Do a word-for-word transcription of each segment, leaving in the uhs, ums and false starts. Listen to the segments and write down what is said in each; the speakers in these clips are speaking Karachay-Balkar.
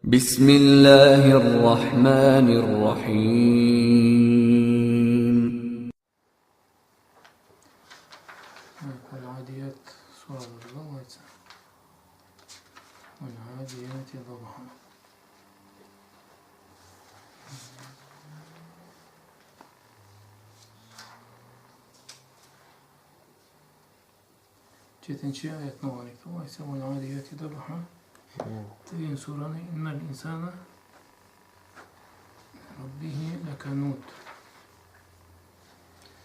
بسم الله الرحمن الرحيم. والعاديات سورة الرجل، والعاديات ضبحا. Джетинчи аятны окъугъан эдик, Аллах айтса, «والعاديات ضبحا» деген сураны, «إن الإنسان لربه لكنود».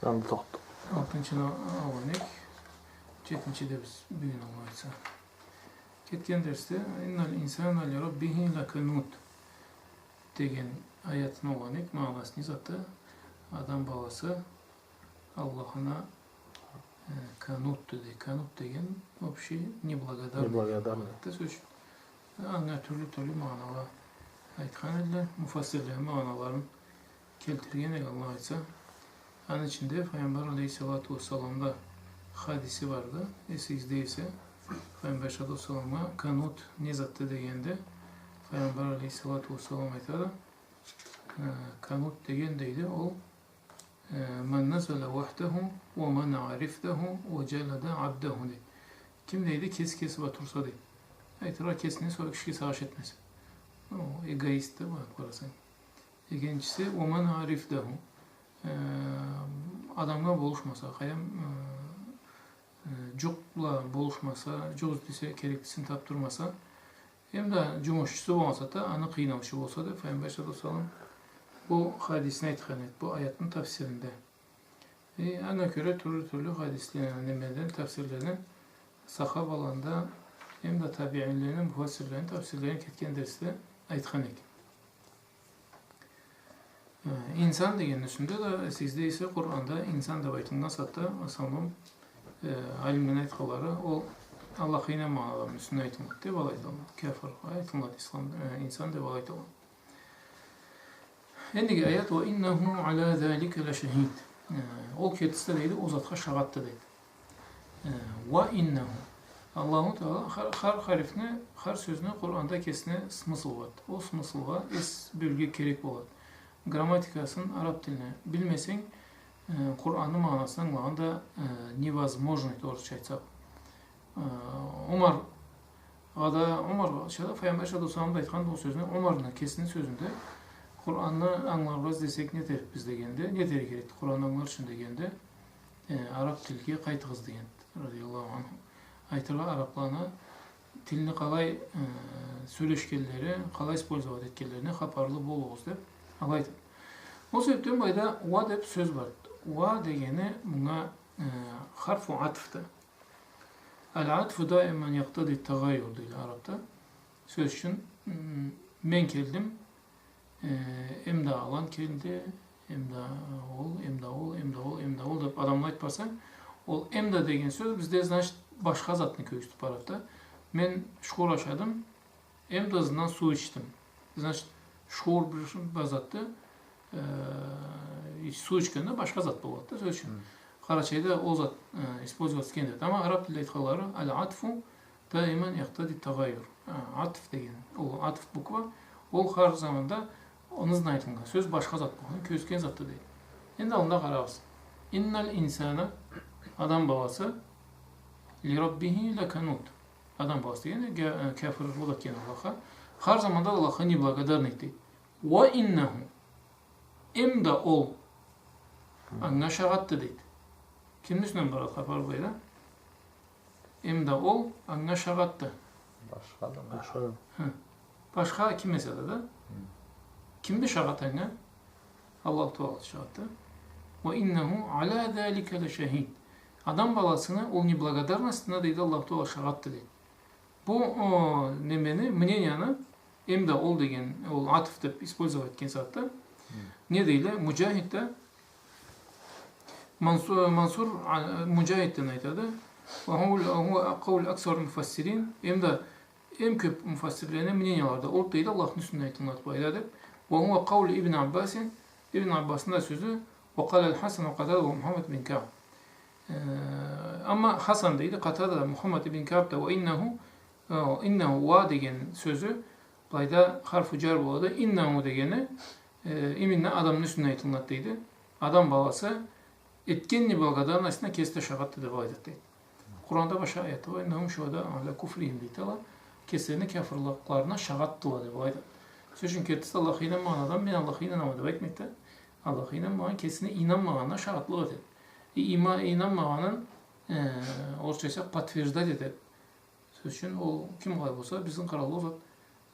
Анда тохтадыкъ. Алтынчыны алгъан эдик, джетинчиде биз бюгюн, Аллах айтса. Кетген дерсде «إن الإنسان لربه لكنود» деген аятны окъугъан эдик, магъанасы не затды? Адам баласы Аллахына, э, канут деди. Канут деген общий неблагодарный. Неблагодарный. Сёз ючюн, анга тюрлю-тюрлю магъанала айтхан эдиле. Муфассирлени магъаналарын келтирген эдик, Аллах айтса. Аны ичинде Файгъамбар алейхиссалату уассаламда хадиси барды. Эсигизде эсе, Файгъамбар алейхиссалату уассаламгъа канут не затды дегенде, Файгъамбар алейхиссалату уассалам айтады, э, канут деген, дейди, ол Э, «من نزل وحده ومنع رفده وجلد عبده», дейди. Ким, дейди, кеси кеси бла турса, дейди. Айтыргъа, кесине, сора кишиге сагъыш этмесе. Ол эгоист да, былай къарасанг. Экинчиси, «ومنع رفده». Э, адамгъа болушмаса, къайдам, э, э, джукъ бла болушмаса, джукъ излесе, кереклисин табдырмаса, эм да джумушчусу болмаса да, аны къыйнаучу болса да, Файгъамбар саллаллаху алейхи ва саллам бу хадисни айтхан эди, бу аятны тафсиринде. Э, анга кёре тюрлю-тюрлю хадислени, немелени, тафсирлени, сахабаланы да, эм да табиинлени, муфассирлени тафсирлерин кетген дерсде айтхан эдик. Э, инсан дегенни юсюнде да, эсигизде эсе, Къуранда инсан деб айтылгъан сагъатда, в основном, э, алимлени айтханлары, ол Аллахха ийнанмагъан адамны юсюнде айтылады деб алай айтылады. Кафир айтылады, ислам, э, инсан деб алай айтылады. Эндиги аят: «وإنه على ذلك لشهيد». Э, ол кертиси да, дейди, ол затха шагъатды, дейди. Э, «وإنه». Аллаху Тагъала хар, хар харифни, хар сёзню Къуранда кесине смысл болады. Ол смыслгъа эс бёлюрге керек болады. Грамматикасын, араб тилни билмесенг, э, Къуранны магъанасын ангылагъан да, э, невозможно, орусча айтсакъ. Э, Умар Ада Умар, Файгъамбар саллаллаху алейхи ва саллам да айтхан ол сёзню, Умарны кесини сёзюнде, Къуранны ангыларгъа излесек не этерикбиз дегенде, не этерге керекди Къуранны ангылар ючюн дегенде, э, араб тилге къайтыгъыз деген, радияллаху анху. Айтыргъа, арабланы тилни къалай, э, сёлешгенлери, къалай использовать этгенлерине хапарлы болугъуз деб, алай айтады. Ол себебден былайда «ва» деб сёз бар. «Ва» дегени мынга, э, харфу атфды. «العطف دائما يقتضي التغاير», дейди арабда. Сёз ючюн, м, мен келдим, э, эм да алан келди, эм да ол, эм да ол, эм да ол, эм да ол деб адамны айтыб барсанг, ол «эм да» деген сёз бизде, значит, башха затны кёргюзтюб барады да. Мен шхур ашадым, эм да ызындан суу ичдим. Значит, шхур бир, бир затды, э, ич-, суу ичгенде башха зат болады да, сёз ючюн. Хы. Къарачайда ол зат, э, использоваться этгенди. Амма араб тилде айтханлары, «العطف دائما يقتضي التغاير». Э, атф деген, ол атф буква, ол хар заманда аны ызындан айтылгъан сёз башха зат болгъан, кёргюзтген затды дейди. Энди аллында къарагъыз. «إن الإنسان», адам баласы, «لربه لكنود». Адам баласы деген, э, кафир, ол да этген Аллахха. Хар заманда Аллахха неблагодарный дейди. «وإنه». Эм да ол анга шагъатды дейди. Кимни юсюнден барады хапар былайда? Эм да ол анга шагъатды. Башха адам. Башха адам. Хы. Башха ким эсе да, да? Хы. Кимди шагъат анга? Аллаху Тагъала шагъатды. «وإنه على ذلك لشهيد». Адам баласыны ол неблагодарностына, дейди, Аллаху Тагъала шагъатды, дейди. Бу, о, немени, мненияны, эм да ол деген, ол атф деб использовать этген сагъатда, хы, не дейле, Муджахид да, Мансу-, Мансур, а, Муджахидден айтады. «وهو، وهو قول أكثر المفسرين». Эм да эм кёб муфассирлени мнениялары да олду дейди, Аллахны юсюнден айтылынады былайда деб. «وهو قول ابن عباس», Ибн Аббасны да сёзю, «وقال الحسن وقتادة ومحمد بن كعب». Э, амма Хасан дейди, Къатада да, Мухаммад ибн Кааб да, «وإنه», э, «إنه», «ва» деген сёзю, Алайда харфу джар болады. Иннаху дегени, э, именно адамны юсюнден айтылынады, дейди. Адам баласы этген неблагодарностьна кеси да шагъатды деб алайды, дейди. Къуранда башха аятда бар, «Иннахум шухадау аля куфрихим», дейди, ала кеслерини кяфырлыкъларына шагъатдыла деб алайды. Сёз ючюн, кертиси, Аллахха ийнанмагъан адам, «Мен Аллахха ийнанама» деб айтмайды да. Аллахха ийнанмагъан кесине ийнанмагъанына шагъатлыкъ этеди. Э, има-, ийнанмагъанын, э, орусча айтсакъ, подтверждать этеди. Сёз ючюн, ол ким къалай болса, бизни къараллы ол зат,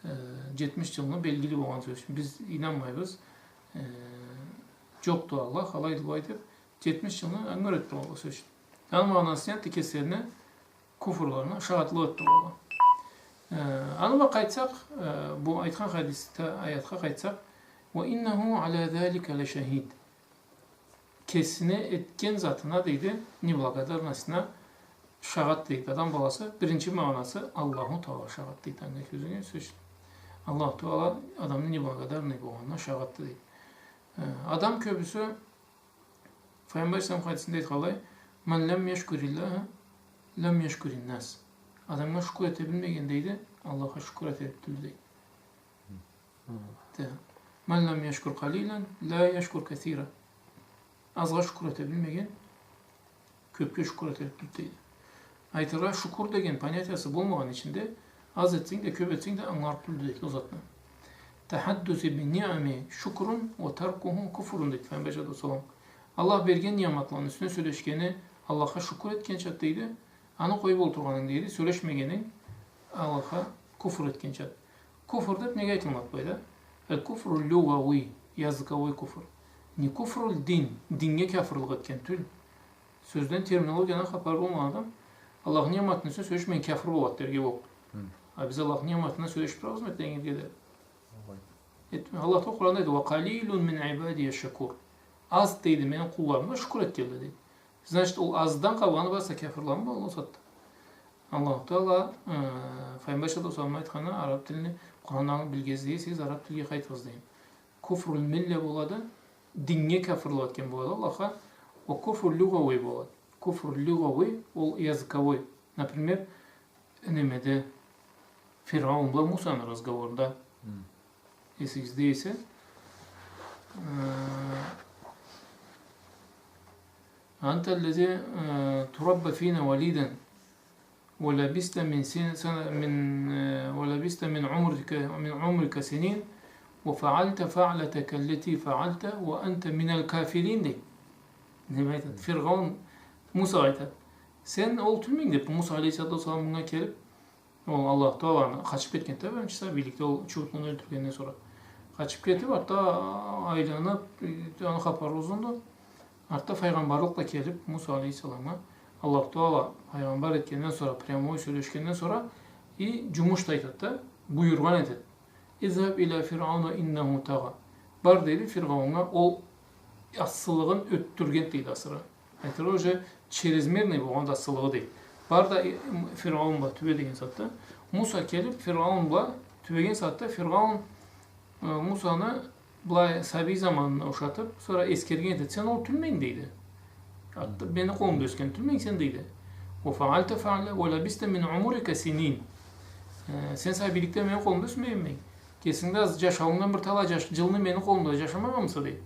э, джетмиш джылны белгили болгъан, сёз ючюн. Биз ийнанмайбыз, э, джокъду Аллах, алайды-былайды деб, джетмиш джылны анга юретди ол, сёз ючюн. Аны магъанасы не, кеслерине куфурларына шагъатлыкъ этди ол. Э, аны бла къайтсакъ, э, бу айтхан хадисде, аятха къайтсакъ, «Ва иннаху аля залика лашахид». Кесине этген затына, дейди, неблагодарностьна шагъат, дейди. Адам баласы, биринчи магъанасы, Аллаху Таала шагъат, дейди. Анга кёзюне, сёз ючюн. Аллаху Таала адамны неблагодарный болгъанына шагъатды, дейди. Э, адам кёбюсю, Файгъамбар алейхиссалам хадисинде айтханлай, «Ман лам яшкуриллаха, лам яшкуриннас». Адамгъа шукур эте билмеген, дейди, Аллахха шукур эте билиб тюлдю, дейди. Мгм. Да. «Ман лам яшкур къалилан, ла яшкур касира». Азгъа шукур эте билмеген кёбге шукур этерик тюлдю, дейди. Айтыргъа, шукур деген понятиясы болмагъан ичинде, аз этсенг да, кёб этсенг да, ангыларыкъ тюлдю, дейди, ол затны. «Тахаддусу би ниами шукрун ва таркуху куфрун», дейди Файгъамбар алейхиссалату уассалам. Аллах берген ниъматланы юсюне сёлешгени Аллахха шукур этгенчады, дейди. Аны къоюб олтургъанынг, дейди, сёлешмегенинг Аллахха куфр этгенчады. Куфр деб неге айтылынады былайда? Аль-куфру лугъави, языковой куфр. Не куфруль дин, динге кяфырлыкъ этген тюл. Сёзден, терминологиядан хапары болмагъан адам Аллахны ниъматыны юсюне сёлешмей кяфыр болады дерге боллукъду. Хы. А биз Аллахны ниъматына сёлешиб турабызмы эртденден ингирге дери? Аллах Таала Къуранда айтады: «Ва къалилун мин ибадия шакур». Аз, дейди, мени къулларымдан шукур этгенле, дейди. Значит, ол аздан къалгъаны барса кяфырламы болады ол затда? Аллаху Таала, э, Файгъамбар саллаллаху алейхи ва саллам айтханы, араб тилни, Къурандан билгенле эсегиз, араб тилге къайтыгъыз деген. Куфруль милле болады, динге кяфырлыкъ этген болады Аллахха. Ол куфруль лугъави болады. Куфруль лугъави, ол языковой. Например, немеде, Фиргъаун бла Мусаны разговорда. Хы. Эсигизде эсе, э, «Анта аллази, э, турабба фина валидан, ва лабиста мин син-, сана-, мин, э, ва лабиста мин умрика, мин умрика синин, ва фаалта фаалатака аллати фаалта, ва анта миналь кафирин», дейди. Неме айтады? Фиргъаун Мусагъа айтады. Сен ол тюлмюнг, деб, Муса алейхиссалату уассалам мынга келиб, ол Аллаху Тааланы къачыб кетгенди да, биринчиси, бийликде ол чууутлуну ёлтюргенден сора. Къачыб кетиб, артда айланыб, аны хапары узунду. Артда файгъамбарлыкъ да келиб, Муса алейхиссаламгъа Аллаху Таала файгъамбар этгенден сора, прямой сёлешгенден сора, и джумуш да айтады да, буюргъан этеди. «Изхаб иля Фирауна иннаху тагъа». Бар, дейди, Фиргъауннга, ол асылыгъын ётдюргенди, дейди, асыры. Айтыргъа, уже чрезмерный болгъанды асылыгъы, дейди. Бар да, э, Фиргъаун бла тюбе деген сагъатда. Муса келиб, Фиргъаун бла тюбеген сагъатда Фиргъаун, э, Мусаны былай сабий заманына ушатыб, сора эсгерген этеди. Сен ол тюлмюнг, дейди. Артда мени къолумда ёсген тюлмюнг сен, дейди. «Ва фаалта фаалта, ва лабиста мин умурика синин». Э, сен сабийликде мени къолумда ёсмегенмисенг? Кесинги да джашауунгдан бир талай джаш-, джылны мени къолумда джашамагъанмыса, дейди.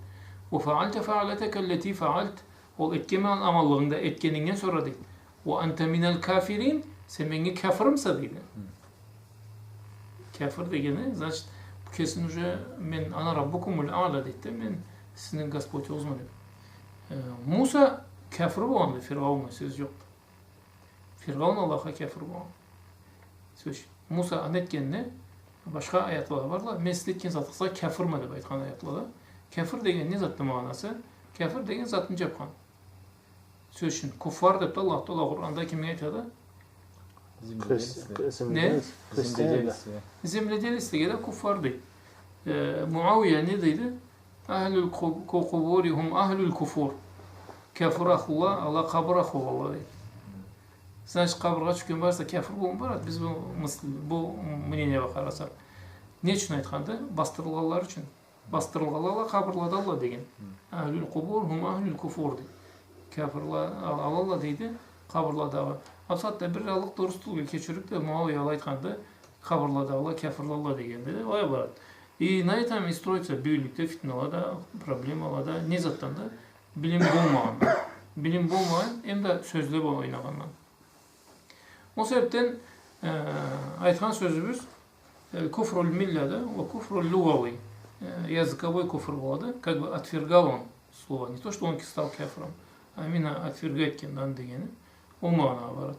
«Ва фаалта фаалатака аллати фаалт». Ол этген аманлыгъынгда этгенингден сора, дейди. «Ва анта миналь кафирин», сен меннге кяфырмыса, дейди. Хы. Кяфыр дегени, значит, бу кесин уже мен «ана раббукумуль аъля» дейди да, мен сизни Господьугъузма деб. Э, Муса кяфыр болгъанды Фиргъауннга, сёз джокъду. Фиргъаун Аллахха кяфыр болгъан. Сёз. Муса аны этгенде, башха аятла барла, мен сиз этген затыгъызгъа кяфырма деб айтхан аятла да. Кяфыр деген не затды магъанасы? Кяфыр деген затны джабхан. Сёз ючюн, куффар деб да Аллах Таала Къуранда кимге айтады? Земледелец. Хрис-, хрис-, не? Земледелец. Земледелец. Земледелецлеге да куффар дейди. Э, Муауия не дейди? «Ахлюль ку-, ку-, кубури хум ахлюль куфур». Кяфыр ахлула, ала къабыр ахлула, дейди. Значит, къабыргъа тюшген барса кяфыр болуб барады. Биз бу мыс-, бу мнениеге къарасакъ. Не ючюн айтханды? Басдырылгъанлары ючюн. Басдырылгъанла къабырладалла деген. Хы. «Ахлюль къубур хум ахлюль куфур», дейди. Кяфырла ал-, алалла, дейди, къабырладагъы. Ал сагъатда бир аллыкъ да орус тилге кёчюрюб да, Муауия алай айтханды, къабырладагъыла кяфырладыла дегенди да, алай барады. И на этом и строится бюйюклюкде фитнала да, проблемала да, не затдан да, билим болмагъан. Билим болмагъан, эм да сёзле бла ойнагъандан. Ол себепден, э, айтхан сёзюбюз, э, куфруль миллады, ол куфруль лугъави, э, языковой куфр болады, как бы отвергал он слово. Не то, что он стал кяфром, а именно отвергать этгенди дегени. Ол магъанагъа барады.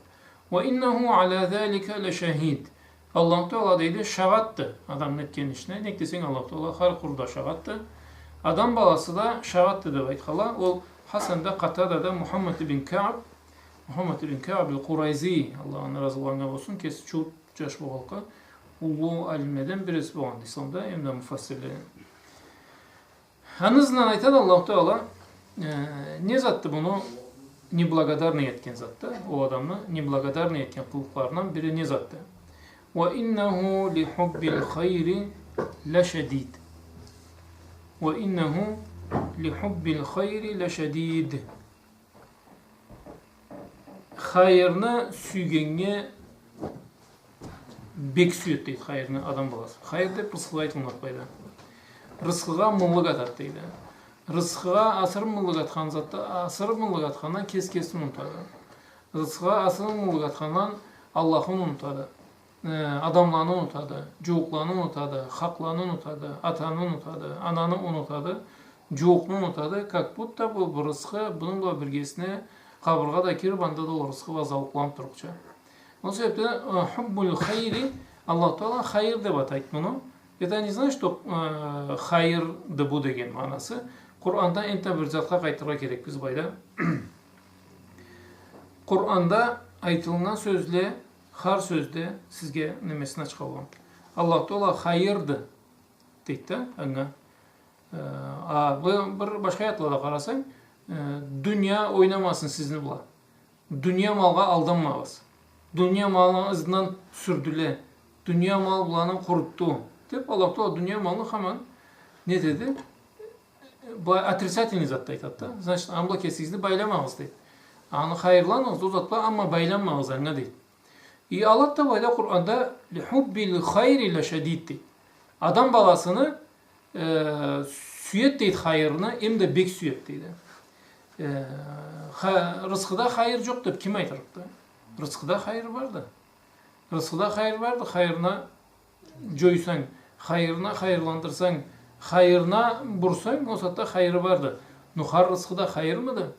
«Ва иннаху аля залика ля шахид». Аллаху Таала, дейди, шагъатды адамны этген ишине. Нек десенг, Аллаху Таала хар къулу да шагъатды. Адам баласы да шагъатды деп айтханла. Ол Хасан да, Къатада да, Мухаммад ибн Каъб, Мухаммад ибн Каъб аль-Къурайзи, Аллах андан разы болгъан болсун, кеси чуут джаш болгъанлыкъгъа, уллу алимледен бириси болгъанды исламда, эм да муфассирледен. Аны ызындан айтады Аллаху Таала, э, не затды муну неблагодарный этген затды? Ол адамны неблагодарный этген къылыкъларындан бири не затды? «Ва иннаху ли хуббиль хайри ля шадид». «Ва иннаху ли хуббиль хайри ля шадид». Хайырны сюйгеннге бек сюеди, дейди, хайырны адам баласы. Хайыр деп рысхыгъа айтылмакъ былайда. Рысхыгъа мыллык атады, дейди. Рысхыгъа асыры мыллык атхан затда, асыры мыллык атхандан кес-кесин унутады. Рысхыгъа асыры мыллык атхандан Аллахын унутады. Э, адамланы унутады, джууукъланы унутады, хакъланы унутады, атаны унутады, ананы унутады, джууукъну унутады. Как будто бу, бу рысхы, муну бла биргесине къабыргъа да кирип, анда да ол рысхы бла зауукъланып турурча. Ол себепден, э, хуббуль хайри, Аллаху Таала хайыр деп атайды муну. Это не значит, что, э, хайырды бу деген магъанасы. Къуранда энтда бир затха къайтыргъа керекбиз былайда. Къуранда айтылгъан сёзле, хар сёзде сизге немесин ачхалагъан. Аллаху Таала хайырды дейди да анга. Э, а, бу бир башха аятлада къарасанг, э, дуния ойнамасын сизни бла. Дуния малгъа алданмагъыз. Дуния малны ызындан сюрдюле. Дуния мал буланы къурутду. Деп, Аллаху Таала дуния малны хаман не деди? Бу отрицательный затда айтады да. Значит, аны бла кесигизни байламагъыз, дейди. Аны хайырланыгъыз, ол зат бла, амма байламмагъыз анга, дейди. И алады да былайда Къуранда «Ли хуббиль хайри ля шадид», дейди. Адам баласыны, э, сюеди, дейди, хайырны, эм да бек сюеди, дейди. Э, ха-, рысхыда хайыр джокъ деп ким айтырыкъды? Рысхыда хайыр барды. Рысхыда хайыр барды, хайырына джойсанг, хайырына хайырландырсанг, хайырына бурсанг, ол сагъатда хайыры барды. Но хар рысхы да хайырмыды?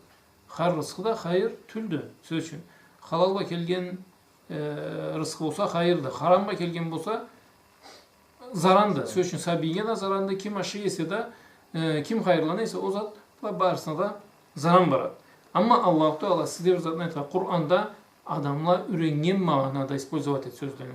Хар рысхы да хайыр тюлдю. Сёз ючюн, халал бла келген, э, рысхы болса хайырды. Харам бла келген болса заранды. Сёз ючюн, сабийге да заранды. Ким ашай эсе да, э, ким хайырлана эсе, ол зат бла барысына да заран барады. Амма Аллаху Таала сизге бир затны айтхан, Къуранда адамла юреннген магъанада использовать эт сёзлени.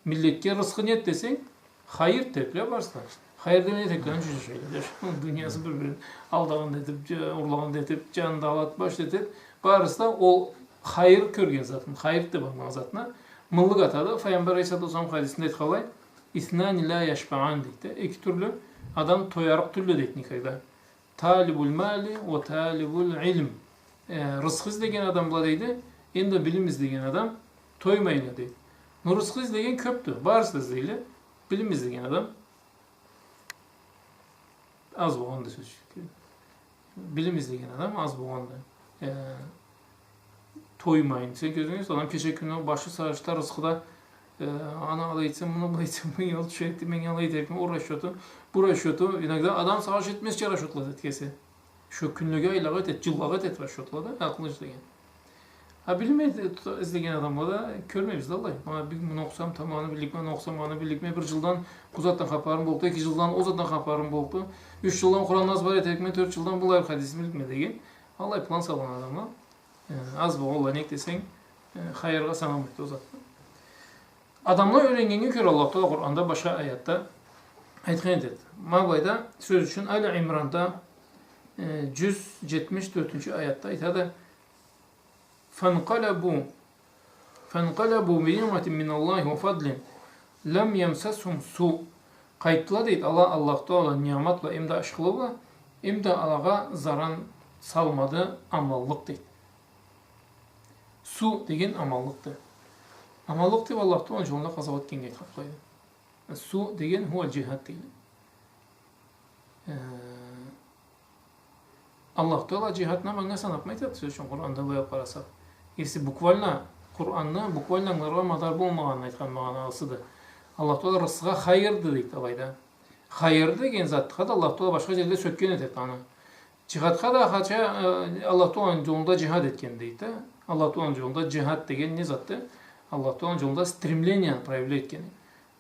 Миллетге рысхы нет десенг, хайыр теб, бла, барысы да. Хайыр демей, тек джюз эшейле. Дуниясы бир-бирин алдагъан да этиб, дж-, урлагъан да этиб, джанын да алады, башха да этеди. Барысы да ол хайыр кёрген затын, хайыр теб ангылагъан затына мыллык атады. Файгъамбар алейхиссалату уассалам хадисинде айтханлай, «Иснани ля яшбаан», дейди. Эки тюрлю адам тоярыкъ тюлдю, дейди, никогда. «Талибуль мали ва талибуль илм». Э, рысхы излеген адам, бла, дейди, энди билим излеген адам тоймайла, дейди. Но рысхы излеген кёбдю, барысы да излейле. Билим излеген адам аз болгъанды, сёз ючюн. Билим излеген адам аз болгъанды. Э, тоймайын. Сен кёргенсе, адам кече кюню башы сагъышда, рысхыда, э, аны алай этсем, муну былай этсем, мен алай тюшерикме, мен алай этерикме, ол расчёту, бу расчёту. Иногда адам сагъыш этмезча расчётла этеди кеси. Шо кюнлеге, айлагъа этеди, джыллагъа этеди расчётла да, акъылы ишлеген. А билмей излеген адамла да кёрмейбиз да алай. Ма, бир муну окъусам, тамам, аны билликме, аны окъусам, аны билликме, бир джылдан бу затдан хапарым болду, эки джылдан ол затдан хапарым болду, юч джылдан Къуран азбар этерикме, тёрт джылдан былай хадисни билликме деген. Алай план салгъан адамла, э, аз болгъанла, нек десенг, э, хайыргъа саналмайды ол зат. Адамла юреннгеннге кёре Аллаху Таала Къуранда башха аятда айтхан этеди. Ма былайда, сёз ючюн, Али Имранда, э, джюз джетмиш тёртюнчю аятда айтады: «Фанкъалабу, фанкъалабу би ниъматин миналлахи ва фадлин лам ямсасхум су». Къайтдыла, дейди, ала Аллаху Таала ниъмат бла, эмда ашхылыкъ бла, эмда алагъа заран салмады аманлыкъ, дейди. Су деген аманлыкъды. Аманлыкъ деп Аллаху Тааланы джолунда къазауат этгеннге айтханлайды. Су деген хуа джихад дейди. Э, Аллаху Таала джихадны аманнга санабмы айтады, сёз ючюн, Къуранда былай алып къарасакъ. Если буквально Къуранны буквально ангыларгъа мадар болмагъанын айтхан магъанасыды. Аллаху Таала рысхыгъа хайырды дейди алайда. Хайыр деген затха да Аллаху Таала башха джерде сёкген этеди аны. Джихадха да хача, э, Аллаху Тааланы джолунда джихад этген дейди да. Аллаху Тааланы джолунда джихад деген не затды? Аллаху Тааланы джолунда стремление проявлять этгени.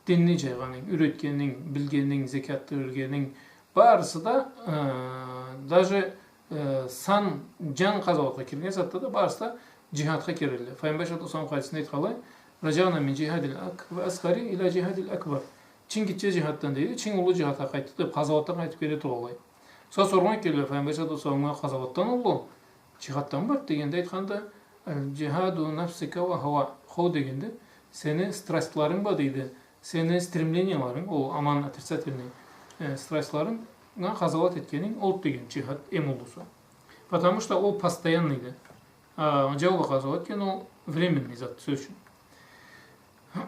Динни джайгъанынг, юретгенинг, билгенинг, зекятны бергенинг, барысы да, э, даже, э, сан, джан къазауатха кирген затда да барысы да джихадха кирелле. Файгъамбар саллаллаху алейхи ва саллам хадисинде айтханлай, «Раджагъна мин джихадил ак-, асгъари ила джихадил акбар». Чынг гитче джихаддан дейди, чынг уллу джихадха къайтдыкъ деп, къазауатдан къайтып келе тургъанлай. Сора соргъан келе, Файгъамбар саллаллаху алейхи ва салламгъа, къазауатдан уллу, джихаддан барды дегенде айтханды, «Аль-джихаду нафсика ва хава». Хау дегенде, сени страстларынг ба дейди, сени стремленияларынг, ол аман отрицательный, э, страстларынга къазауат этгенинг, ол деген джихад эм уллусу. Потому что ол постоянныйды. А, джаугъа къазауат этген ол временный зат, сёз ючюн.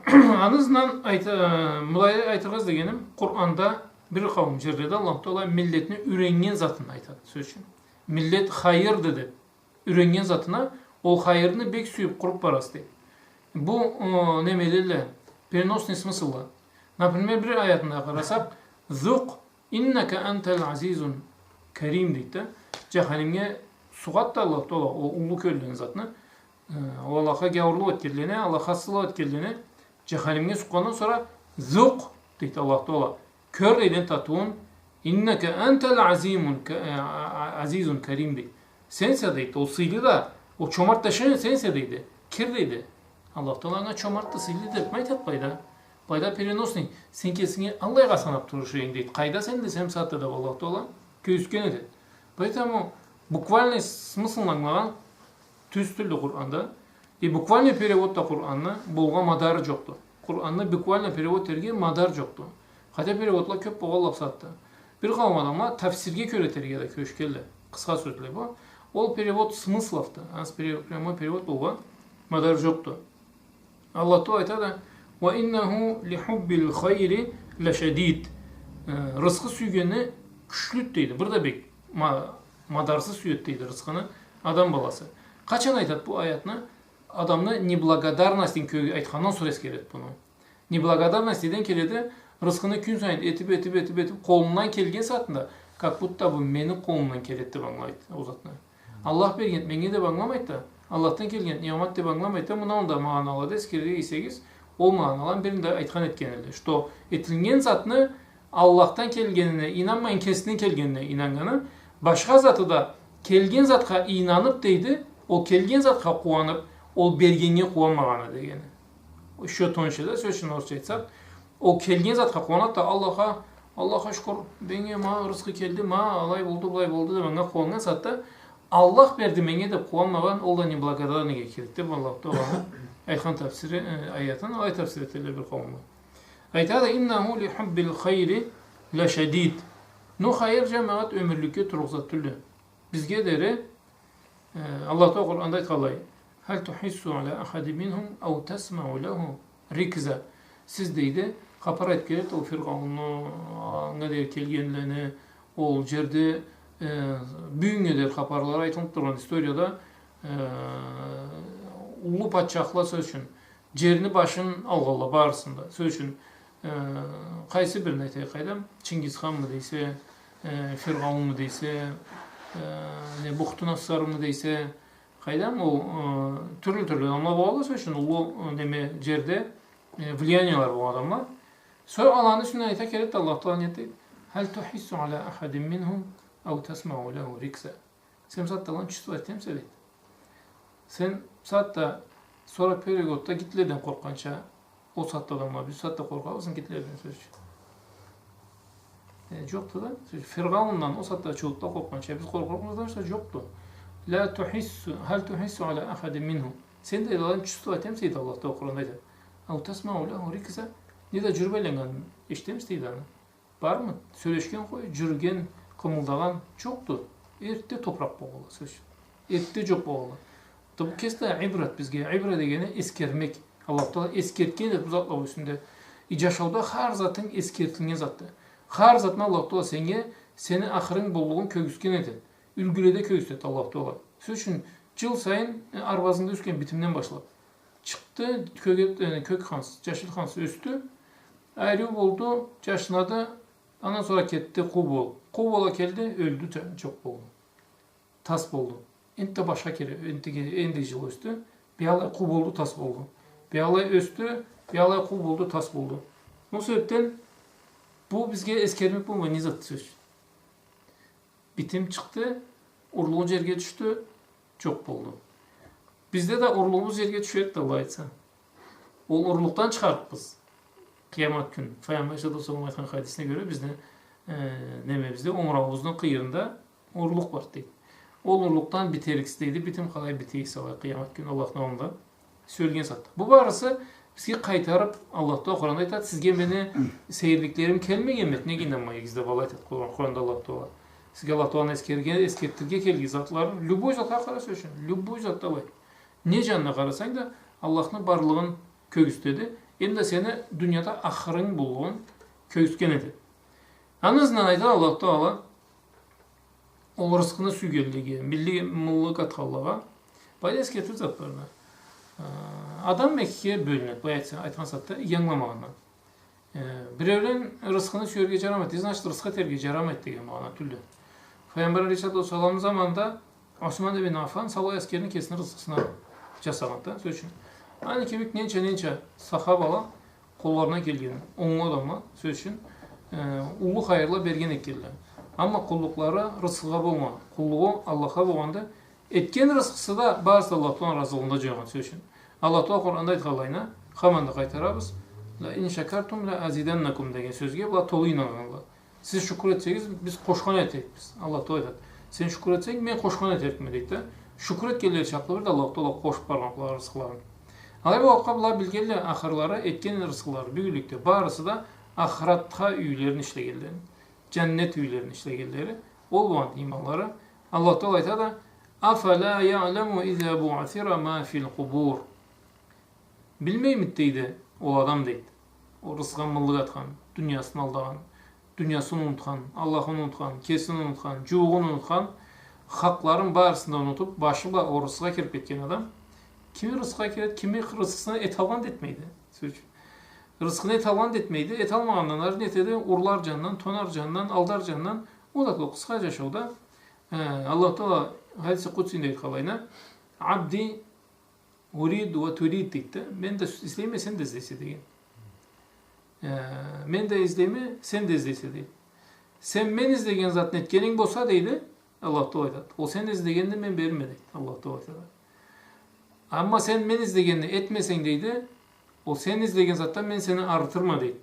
Аны ызындан айта-, э, былай айтыргъа излегеним, Къуранда бир къауум джерледе Аллаху Таала миллетни юреннген затын айтады, сёз ючюн. Миллет хайырды деп юреннген затына, ол хайырны бек сюйюп къуруп барасыз дейди. Бу, э, немелелле, переносный смыслла. Например, бир аятында къарасакъ, «Зукъ, иннака анталь азизун карим» дейди да. Джаханимге сукъады да Аллаху Таала ол уллу кёллюген затны. Э, ол Аллахха гяуурлукъ этгенлени, Аллахха асылыкъ этгенлени, джаханимге сукъгъандан сора, «Зукъ», дейди Аллаху Таала. Кёр, дейди, татыуун, «Иннака анталь азимун ка-, э, а-, а-, азизун карим», дейди. Сенсе, дейди, ол сыйлы да, ол чомарт да шен-, сенсе, дейди. Кир, дейди. Аллаху Таала анга чомарт да, сыйлы деп ма айтады былайда? Былайда переносный, сен кесинги аллайгъа санап туруучу эдинг, дейди. Къайда сен десем, сагъатда да Аллаху Таала кёргюзтген этеди. Поэтому буквальный смыслын ангылагъан тюз тюлдю Къуранда. И буквальный перевод да Къуранны болгъа мадары джокъду. Къуранны буквально перевод этерге мадар джокъду. Хотя переводла кёп болгъанла бусагъатда. Бир къауум адамла тафсирге кёре этерге да кёчгенле. Къысха сёзле бу. Ол перевод смысловду. Ансы пере-, прямой перевод болгъа мадар джокъду. Аллаху Таала айтады, «Ва иннаху ли хуббиль хайри ла шадид». Э, рысхы сюйгени кючлюдю дейди. Бир да бек ма-, мадарсыз сюеди дейди рысхыны адам баласы. Къачан айтады бу аятны? Адамны неблагодарностун кё-, айтхандан сора эсгереди муну. Неблагодарность неден келеди? Рысхыны кюн сайын этип, этип, этип, этип, къолундан келген сагъатында, как будто бу мени къолумдан келеди деп ангылайды ол затны. Аллах берген меннге деп ангыламайды да, Аллахдан келген ниъмат деп ангыламайды да, муну анда магъаналада эсгере эсегиз, ол магъаналаны биринде айтхан этген эди, что этилген затны Аллахдан келгенине ийнанмайын, кесинден келгенине ийнаннганы, башха заты да келген затха ийнанып дейди, ол келген затха къууанып, ол бергеннге къууанмагъаны дегени. Ещё тоньше да, сёз ючюн, орусча айтсакъ, ол келген затха къууанады да, Аллахха, Аллахха шукур, меннге ма рысхы келди, ма алай болду, былай болду деп, анга къууаннган сагъатда, Аллах берди меннге деп къууанмагъан, ол да неблагодарныйге киреди деп, Аллаху Таала айтхан тафсири, э, аятын алай тафсир этелле бир къауумла. Айтады, «Иннаху ли хуббиль хайри ла шадид». Но хайыр, джамагъат, ёмюрлюкге турлукъ зат тюлдю. Бизге дери, э, Аллаху Таала Къуранда айтханлай, «Халь тухиссу аля ахадин минхум ау тасмау лаху рикза». Сиз, дейди, хапар айтып келеди ол Фиргъаунну, анга дери келгенлени, ол джерде, э, бюгюннге дери хапарлары айтылып тургъан историяда, э, уллу патчахла, сёз ючюн, джерни башын алгъанла барысын да. Сёз ючюн, э, къайсы бирин айтайыкъ, къайдам, Чингизханмы дейсе, э, Фиргъаунму дейсе, э, не, Бухтунассармы дейсе, къайдам, ол, э, тюрлю-тюрлю адамла болгъанла, сёз ючюн, уллу, э, неме, джерде, э, влияниелары болгъан адамла. Сора аланы юсюнден айта келеди, Аллаху Таала не дейди? «Халь тухиссу аля ахадин минхум ау тасмау лаху рикза». Сен бусагъатда аланы чувствовать этемисе, дейди. Сен бусагъатда, сора переводда, Гитлерден къоркъгъанча, ол сагъатда адамла, биз бусагъатда къоркъабызмы Гитлерден, сёз ючюн? Э, джокъду да. Сёз ючюн, Фиргъаундан ол сагъатда чуутла къоркъгъанча, биз къоркъабызмы, сёз ючюн, джокъду. «Ла тухиссу, халь тухиссу аля ахадин минхум». Сен да аланы чувствовать этемисе, дейди, Аллаху Таала Къуранда айтады. «Ау тасмау лаху рикза». Не да джюрюп айланнганын эшитемисе, дейди, аны. Бармы? Сёлешген къой, джюрюген, къымылдагъан джокъду. Эртде топуракъ болгъанла, сёз ючюн. Эртде джокъ болгъанла. Да бу кеси да ибрат бизге. Ибра дегени эсгермек. Аллаху Тагъала эсгертген эди бу затла юсюнде. И джашауда хар затынг эсгертилген затды. Хар затда Аллаху Тагъала сеннге, сени ахырынг боллугъун кёргюзтген эди. Юлгюледе кёргюзтеди Аллаху Тагъала. Сёз ючюн, джыл сайын, э, арбазынгда ёсген битимден башлаб. Чыкъды, кёге-, э, кёк ханс, джашил ханс ёсдю. Ариу болду, джашнады, андан сора кетди, къуу бол. Къуу бола келди, ёлдю, джа-, джокъ болду. Тас болду. Энтда башха кере, энтда ке-, энди джыл ёсдю. Биялай къуу болду, тас болду. Биялай ёсдю, биялай къуу болду, тас болду. Ол себебден бу бизге эсгермек болмай, не затды сёз ючюн. Битим чыкъды, урлугъу джерге тюшдю, джокъ болду. Бизде да урлугъубуз джерге тюшерикди, Аллах айтса. Ол урлукъдан чыгъарыкъбыз. Къыямат кюн. Файгъамбар саллаллаху алейхи ва саллам айтхан хадисине кёре, бизде, э, немебизде, омураубузну къыйырында урлукъ бар, дейди. Ол урлукъдан битериксиз, дейди. Битим къалай бите эсе алай, къыямат кюн Аллахны аллында сюелген затды. Бу барысы бизге къайтарыб, Аллах Тагъала Къуранда айтады, сизге мени сейирликлерим келмегенмиди, неге ийнанмайсыз деб, Аллах айтады Къуран-, Къуранда Аллах Тагъала. Сизге Аллах Тагъаланы эсгерге-, эсгертирге келген затлары, любой затха къара, сёз ючюн, любой затда алай. Не джанына къарасанг да, Аллахны барлыгъын кёргюзтеди. Эм да сени дунияда ахырынг боллугъун кёргюзтген эди. Аны ызындан айтады Аллах Тагъала, ол рысхыны сюйгенлеге, мыллы-, мыллык атханлагъа, былайда эсгертиб затларына. Э, адам экиге бёлюнеди, былай айтса, айтхан сагъатда, ангыламагъандан. Э, биреулен рысхыны сюерге джарамайды, значит, рысхы этерге джарамайды деген магъана тюлдю. Файгъамбар алейхиссалату уассаламны заманында Осман ибн Аффан саулай аскерни кесини рысхысына джасагъанды, сёз ючюн. Аны кибик ненча-ненча сахабала къолларына келген, онглу адамла, сёз ючюн, э, уллу хайырла берген экенле. Амма къуллукълары рысхыгъа болмагъан, къуллугъу Аллахха болгъанды. Этген рысхысы да барысы да Аллах Тагъаланы разылыгъында джойгъан, сёз ючюн. Аллах Тагъала Къуранда айтханлайына, хаманда къайтарабыз. «Ла ин шакартум ла азиданнакум» деген сёзге была толу ийнаннганла. Сиз шукур этсегиз, биз къошхан этерикбиз. Аллах Тагъала айтады. Сен шукур этсенг, мен къошхан этерикме, дейди да. Шукур этгенлери чакълы бир да Аллах Тагъала къошуб баргъан была рысхыларын. Алай болгъанлыкъгъа была билгенле ахырлары, этген рысхылары, бюгюнлюкде барысы да ахыратха юйлерин ишлегенлери, джаннет юйлерин ишлегенлери, ол болгъан иманлары. Аллах Тагъала айтады: «Афала яъламу иза буъсира ма фил къубур». Билмеймиди, дейди, ол адам, дейди. Ол рысхыгъа мыллык атхан, дуниясын алдагъан, дуниясын унутхан, Аллахын унутхан, кесин унутхан, джууугъун унутхан, хакъларын барысын да унутуб, башы бла ол рысхыгъа кириб кетген адам. Кими рысхыгъа киреди, кими рысхысын эталгъан да этмейди. Сёз ючюн. Рысхысын эталгъан да этмейди, эталмагъандан ары нетеди, урлар джанындан, тонар джанындан, алдар джанындан, ол да къысха джашауда. Э, Аллах Тагъала хадиси къудсийинде айтханлайына: «Абди урид ва турид», дейди да. Мен да излейме, сен да излейсе деген. Э, мен да излейме, сен да излейсе дейди. Сен мен излеген затны этгенинг болса, дейди, Аллах Тагъала айтады, ол сен излегенни мен берирме, дейди, Аллах Тагъала айтады. Амма сен мен излегенни этмесенг, дейди, ол сен излеген затдан мен сени арытырма, дейди.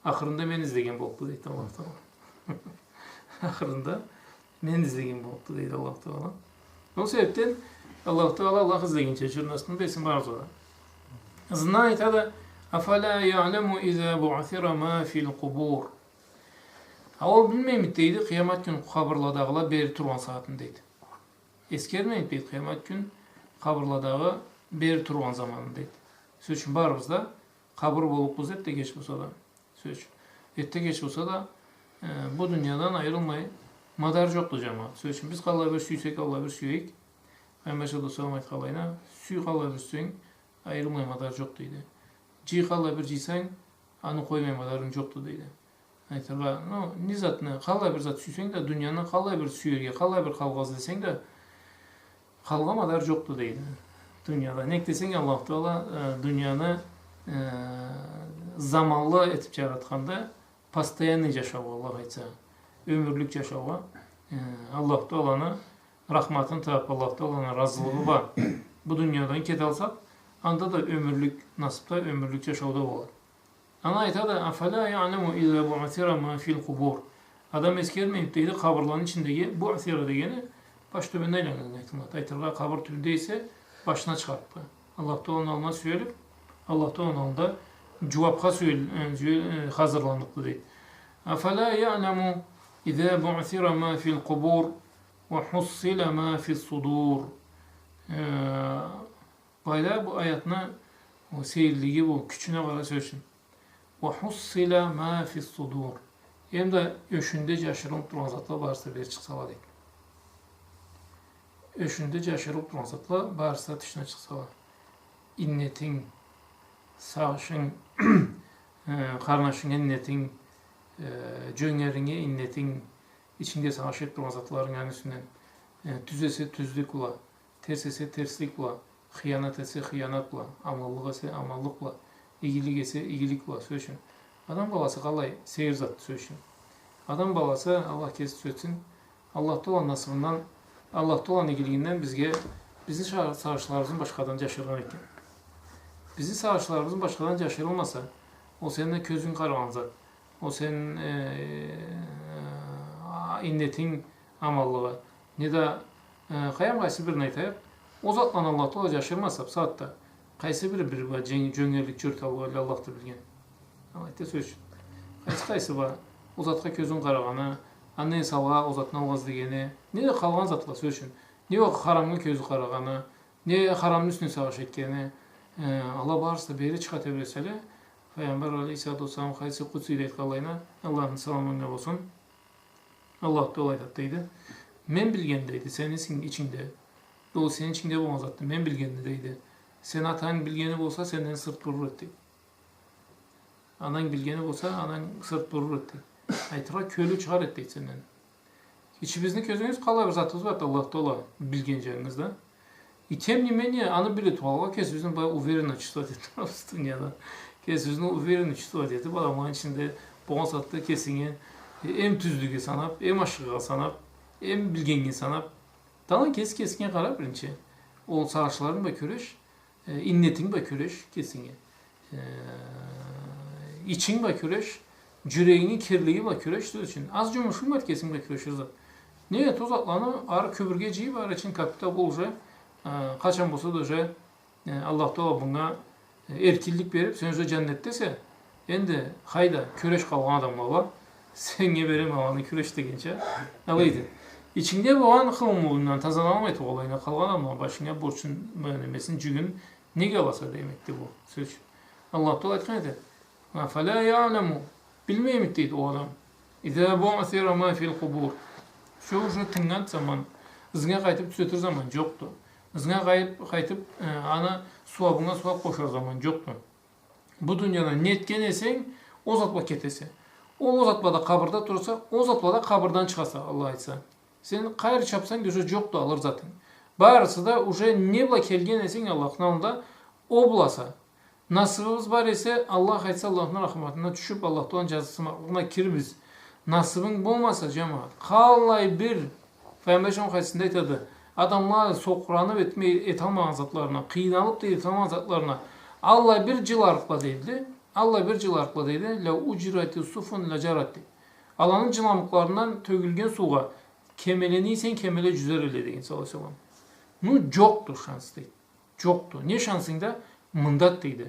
Ахырында мен излеген боллукъду, дейди Аллах Тагъала. Ахырында мен излеген боллукъду, дейди Аллах Тагъала. Ол себебден Аллах Тагъала Аллах излегенча джюрюрге насыбын берсин барыбызгъа да. Ызындан айтады: «Афала яъламу иза буъсира ма фил къубур». А ол билмеймиди, дейди, къыямат кюн къабырладагъыла бери тургъан сагъатын, дейди. Эсгермеймиди, дейди, къыямат кюн къабырладагъы бери тургъан заманын, дейди. Сёз ючюн, барыбыз да къабыр боллукъбуз, эрте-кеч болса да. Сёз ючюн. Эрте-кеч болса да, э, бу дуниядан айырылмай мадар джокъду, джамагъат. Сёз ючюн, биз къаллай бир сюйсек, аллай бир сюейик. Файгъамбар саллаллаху алейхи ва саллам айтханлайына, сюй къаллай бир сюйсенг, айырылмай мадар джокъду, дейди. Джый къаллай бир джыйсанг, аны къоймай мадарынг джокъду, дейди. Айтыргъа, ну, не затны, къаллай бир зат сюйсенг да, дунияны къаллай бир сюерге, къаллай бир къалгъа излесенг да, къалгъа мадар джокъду, дейди. Дунияда. Нек десенг, Аллаху Тагъала, э, дунияны, э, заманлы этиб джаратханды, постоянный джашаугъа, Аллах айтса, ёмюрлюк джашаугъа, э, Аллаху Тагъаланы рахматын табыб, Аллаху Тагъаланы разылыгъы бла бу дуниядан кеталсакъ, анда да ёмюрлюк насыбда, ёмюрлюк джашауда болур. Аны айтады: «Афала яъламу иза буъсира ма фил къубур». Адам эсгермеймиди, дейди, къабырланы ичиндеги, буъсира дегени баш тёбенге айланнганнга айтылады. Айтыргъа, къабыр тюбюнде эсе, башына чыгъарыкъды. Аллаху Тагъаланы аллына сюелиб, Аллаху Тагъаланы аллында джууабха сюел-, э, сюел-, э, хазырланныкъды, дейди. «Афала яъламу иза буъсира ма фил къубур ва хуссила ма фис судур». Э, Былайда бу аятны Ол сейирлиги бу, кючюне къара, сёз ючюн. وحصل ما في الصدور. Эм да ёшюнде джашырылыб тургъан затла барысы да бери чыкъсала, дейди. Ёшюнде джашырылыб тургъан затла барысы да тышына чыкъсала. Иннетинг, сагъышынг, э, къарнашынга иннетинг, э, джёнгеринге иннетинг, ичингде сагъыш этиб тургъан затларынг аны юсюнден, э, тюз эсе тюзлюк бла, терс эсе терслик бла, хыянат эсе хыянат бла, аманлыкъ эсе аманлыкъ бла, игилик эсе игилик бла, сёз ючюн. Адам баласы къалай сейир затды, сёз ючюн. Адам баласы, Аллах кеси тюзетсин, Аллах Таала насыбындан, Аллах Тааланы игилигинден бизге, бизни ша-, сагъышларыбызны башхадан джашыргъан экен. Бизни сагъышларыбызны башхадан джашырылмаса, ол сени кёзюнг къарагъан зат, ол сени, э, иннетинг аманлыгъы, неда, э, къайсы бирин айтайыкъ, ол затланы Аллах Таала джашырмаса, бусагъатда къайсы бири бир бла джен-, джёнгерлик джюрюте аллыкъ, Аллахды билген. Алайды, сёз ючюн. Къайсы-къайсы бла ол затха кёзюнг къарагъаны, аны салгъа, ол затны алгъа излегени, неда къалгъан затла, сёз ючюн. Не ол харамгъа кёзю къарагъаны, не харамны юсюне сагъыш этгени, э, ала барысы да бери чыгъа тебресе, Файгъамбар алейхиссалату уассалам хадиси къудсийде айтханлайына, Аллахны саламы анга болсун, Аллах Таала айтады, дейди. Мен билгенде, дейди, сени ичинг-, ичингде, ол сени ичингде болгъан затны мен билгенде, дейди. Сени атанг билгени болса, сенден сырт бурур эди, дейди. Ананг билгени болса, ананг сырт бурур эди, дейди. Айтыргъа, кёлю чыгъар эди, дейди, сенден. Ичибизни кёзюгюз, къалай бир затыбыз барды, Аллах Таала билген джангыз да. И тем не менее, аны биле тургъанлыкъгъа кесибизни былай уверенно чувствовать этибиз дунияда. Кесибизни уверенно чувствовать этиб, адамланы ичинде болгъан сагъатда кесинги, э, эм тюзлюкге санаб, эм ашхыгъа санаб, эм билгеннге санаб. Дагъыда кеси кесинге къара биринчи. Ол сагъышларынг бла кюреш, э, иннетинг бла кюреш кесинги. Э, ичинг бла кюреш, джюрегингни кирлиги бла кюреш, сёз ючюн. Аз джумушунг бар кесинг бла кюрешир зат. Не эт, ол затланы ары кюбюрге джыйыб, ары ичинг капта бол уже, э, къачан болса да уже, э, Аллах Таала мынга, э, эркинлик бериб, сен уже джаннетдесе, энди хайда, кюреш къалгъан адамла бла, сеннге берем аланы, кюреш дегенча, алайды. Ичингде болгъан хылымылынгдан тазаланмай тургъанлайына, къалгъан адамла башынга борчун, немесин, джюгюн неге аласа демекди бу, сёз ючюн. Аллах Таала айтхан эди, «Афала яъламу», билмеймиди, дейди, ол адам. «Иза буъсира ма фил къубур». Сен уже тыннган заман, ызынга къайтыб тюзетир заман джокъду. Ызынга къайыб-, къайтыб, э, аны сууабынга сууаб къошар заман джокъду. Бу дунияда не этген эсенг, ол зат бла кетесе. Ол, ол зат бла да къабырда тураса, ол зат бла да къабырдан чыгъаса, Аллах айтса. Сен къайры чабсанг да, уже джокъду алыр затынг. Барысы да уже не бла келген эсенг Аллахны аллында, ол бласа. Насыбыбыз бар эсе, Аллах айтса, Аллахны рахматына тюшюб, Аллах Тааланы джазыкъсынмакълыгъына кирирбиз. Насыбынг болмаса, джамагъат, къаллай бир, Файгъамбар алейхиссалам хадисинде айтады, адамла сокъураныб этмей, эталмагъан затларына, къыйналыб да эталмагъан затларына, аллай бир джыл арыкъла, дейди, аллай бир джыл арыкъла, дейди, «Лау уджирати суфун ла джарат», дейди. Аланы джыламукъларындан тёгюлген суугъа кемелени ийсенг, кемеле джюзер элле, деген, саллаллаху алейхи ва саллам. Ну, джокъду шанс, дейди. Джокъду. Не шансынг да мындады, дейди.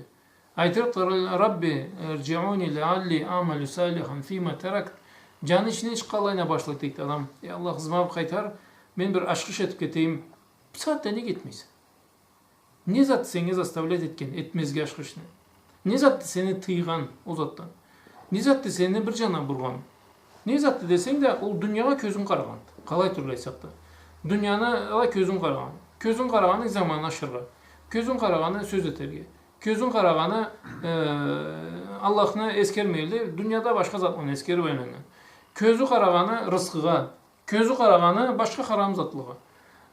Айтырыкъды, «Рабби ирджиъуни лаъалли аъмалу салихан фима таракт». Джаны ичинден чыкъгъанлайына башлайды, дейди, адам. Эй Аллах, ызыма бир къайтар, мен бир ашхы иш этиб кетейим. Бусагъатда неге этмейсе? Не затды сени заставлять этген этмезге ашхы ишни? Не затды сени тыйгъан ол затдан? Не затды сени бир джанына бургъан? Не затды десенг да, ол дуниягъа кёзюнг къарагъанды. Къалай тюрлю айтсакъ да. Дунияны ала кёзюнг къарагъан. Кёзюнг къарагъаны заманны ашырыргъа. Кёзюнг къарагъаны сёз этерге. Кёзюнг къарагъаны, э, Аллахны эсгермейли, дунияда башха затланы эсгериб айланнган. Кёзю къарагъаны рысхыгъа. Кёзю къарагъаны башха харам затлагъа.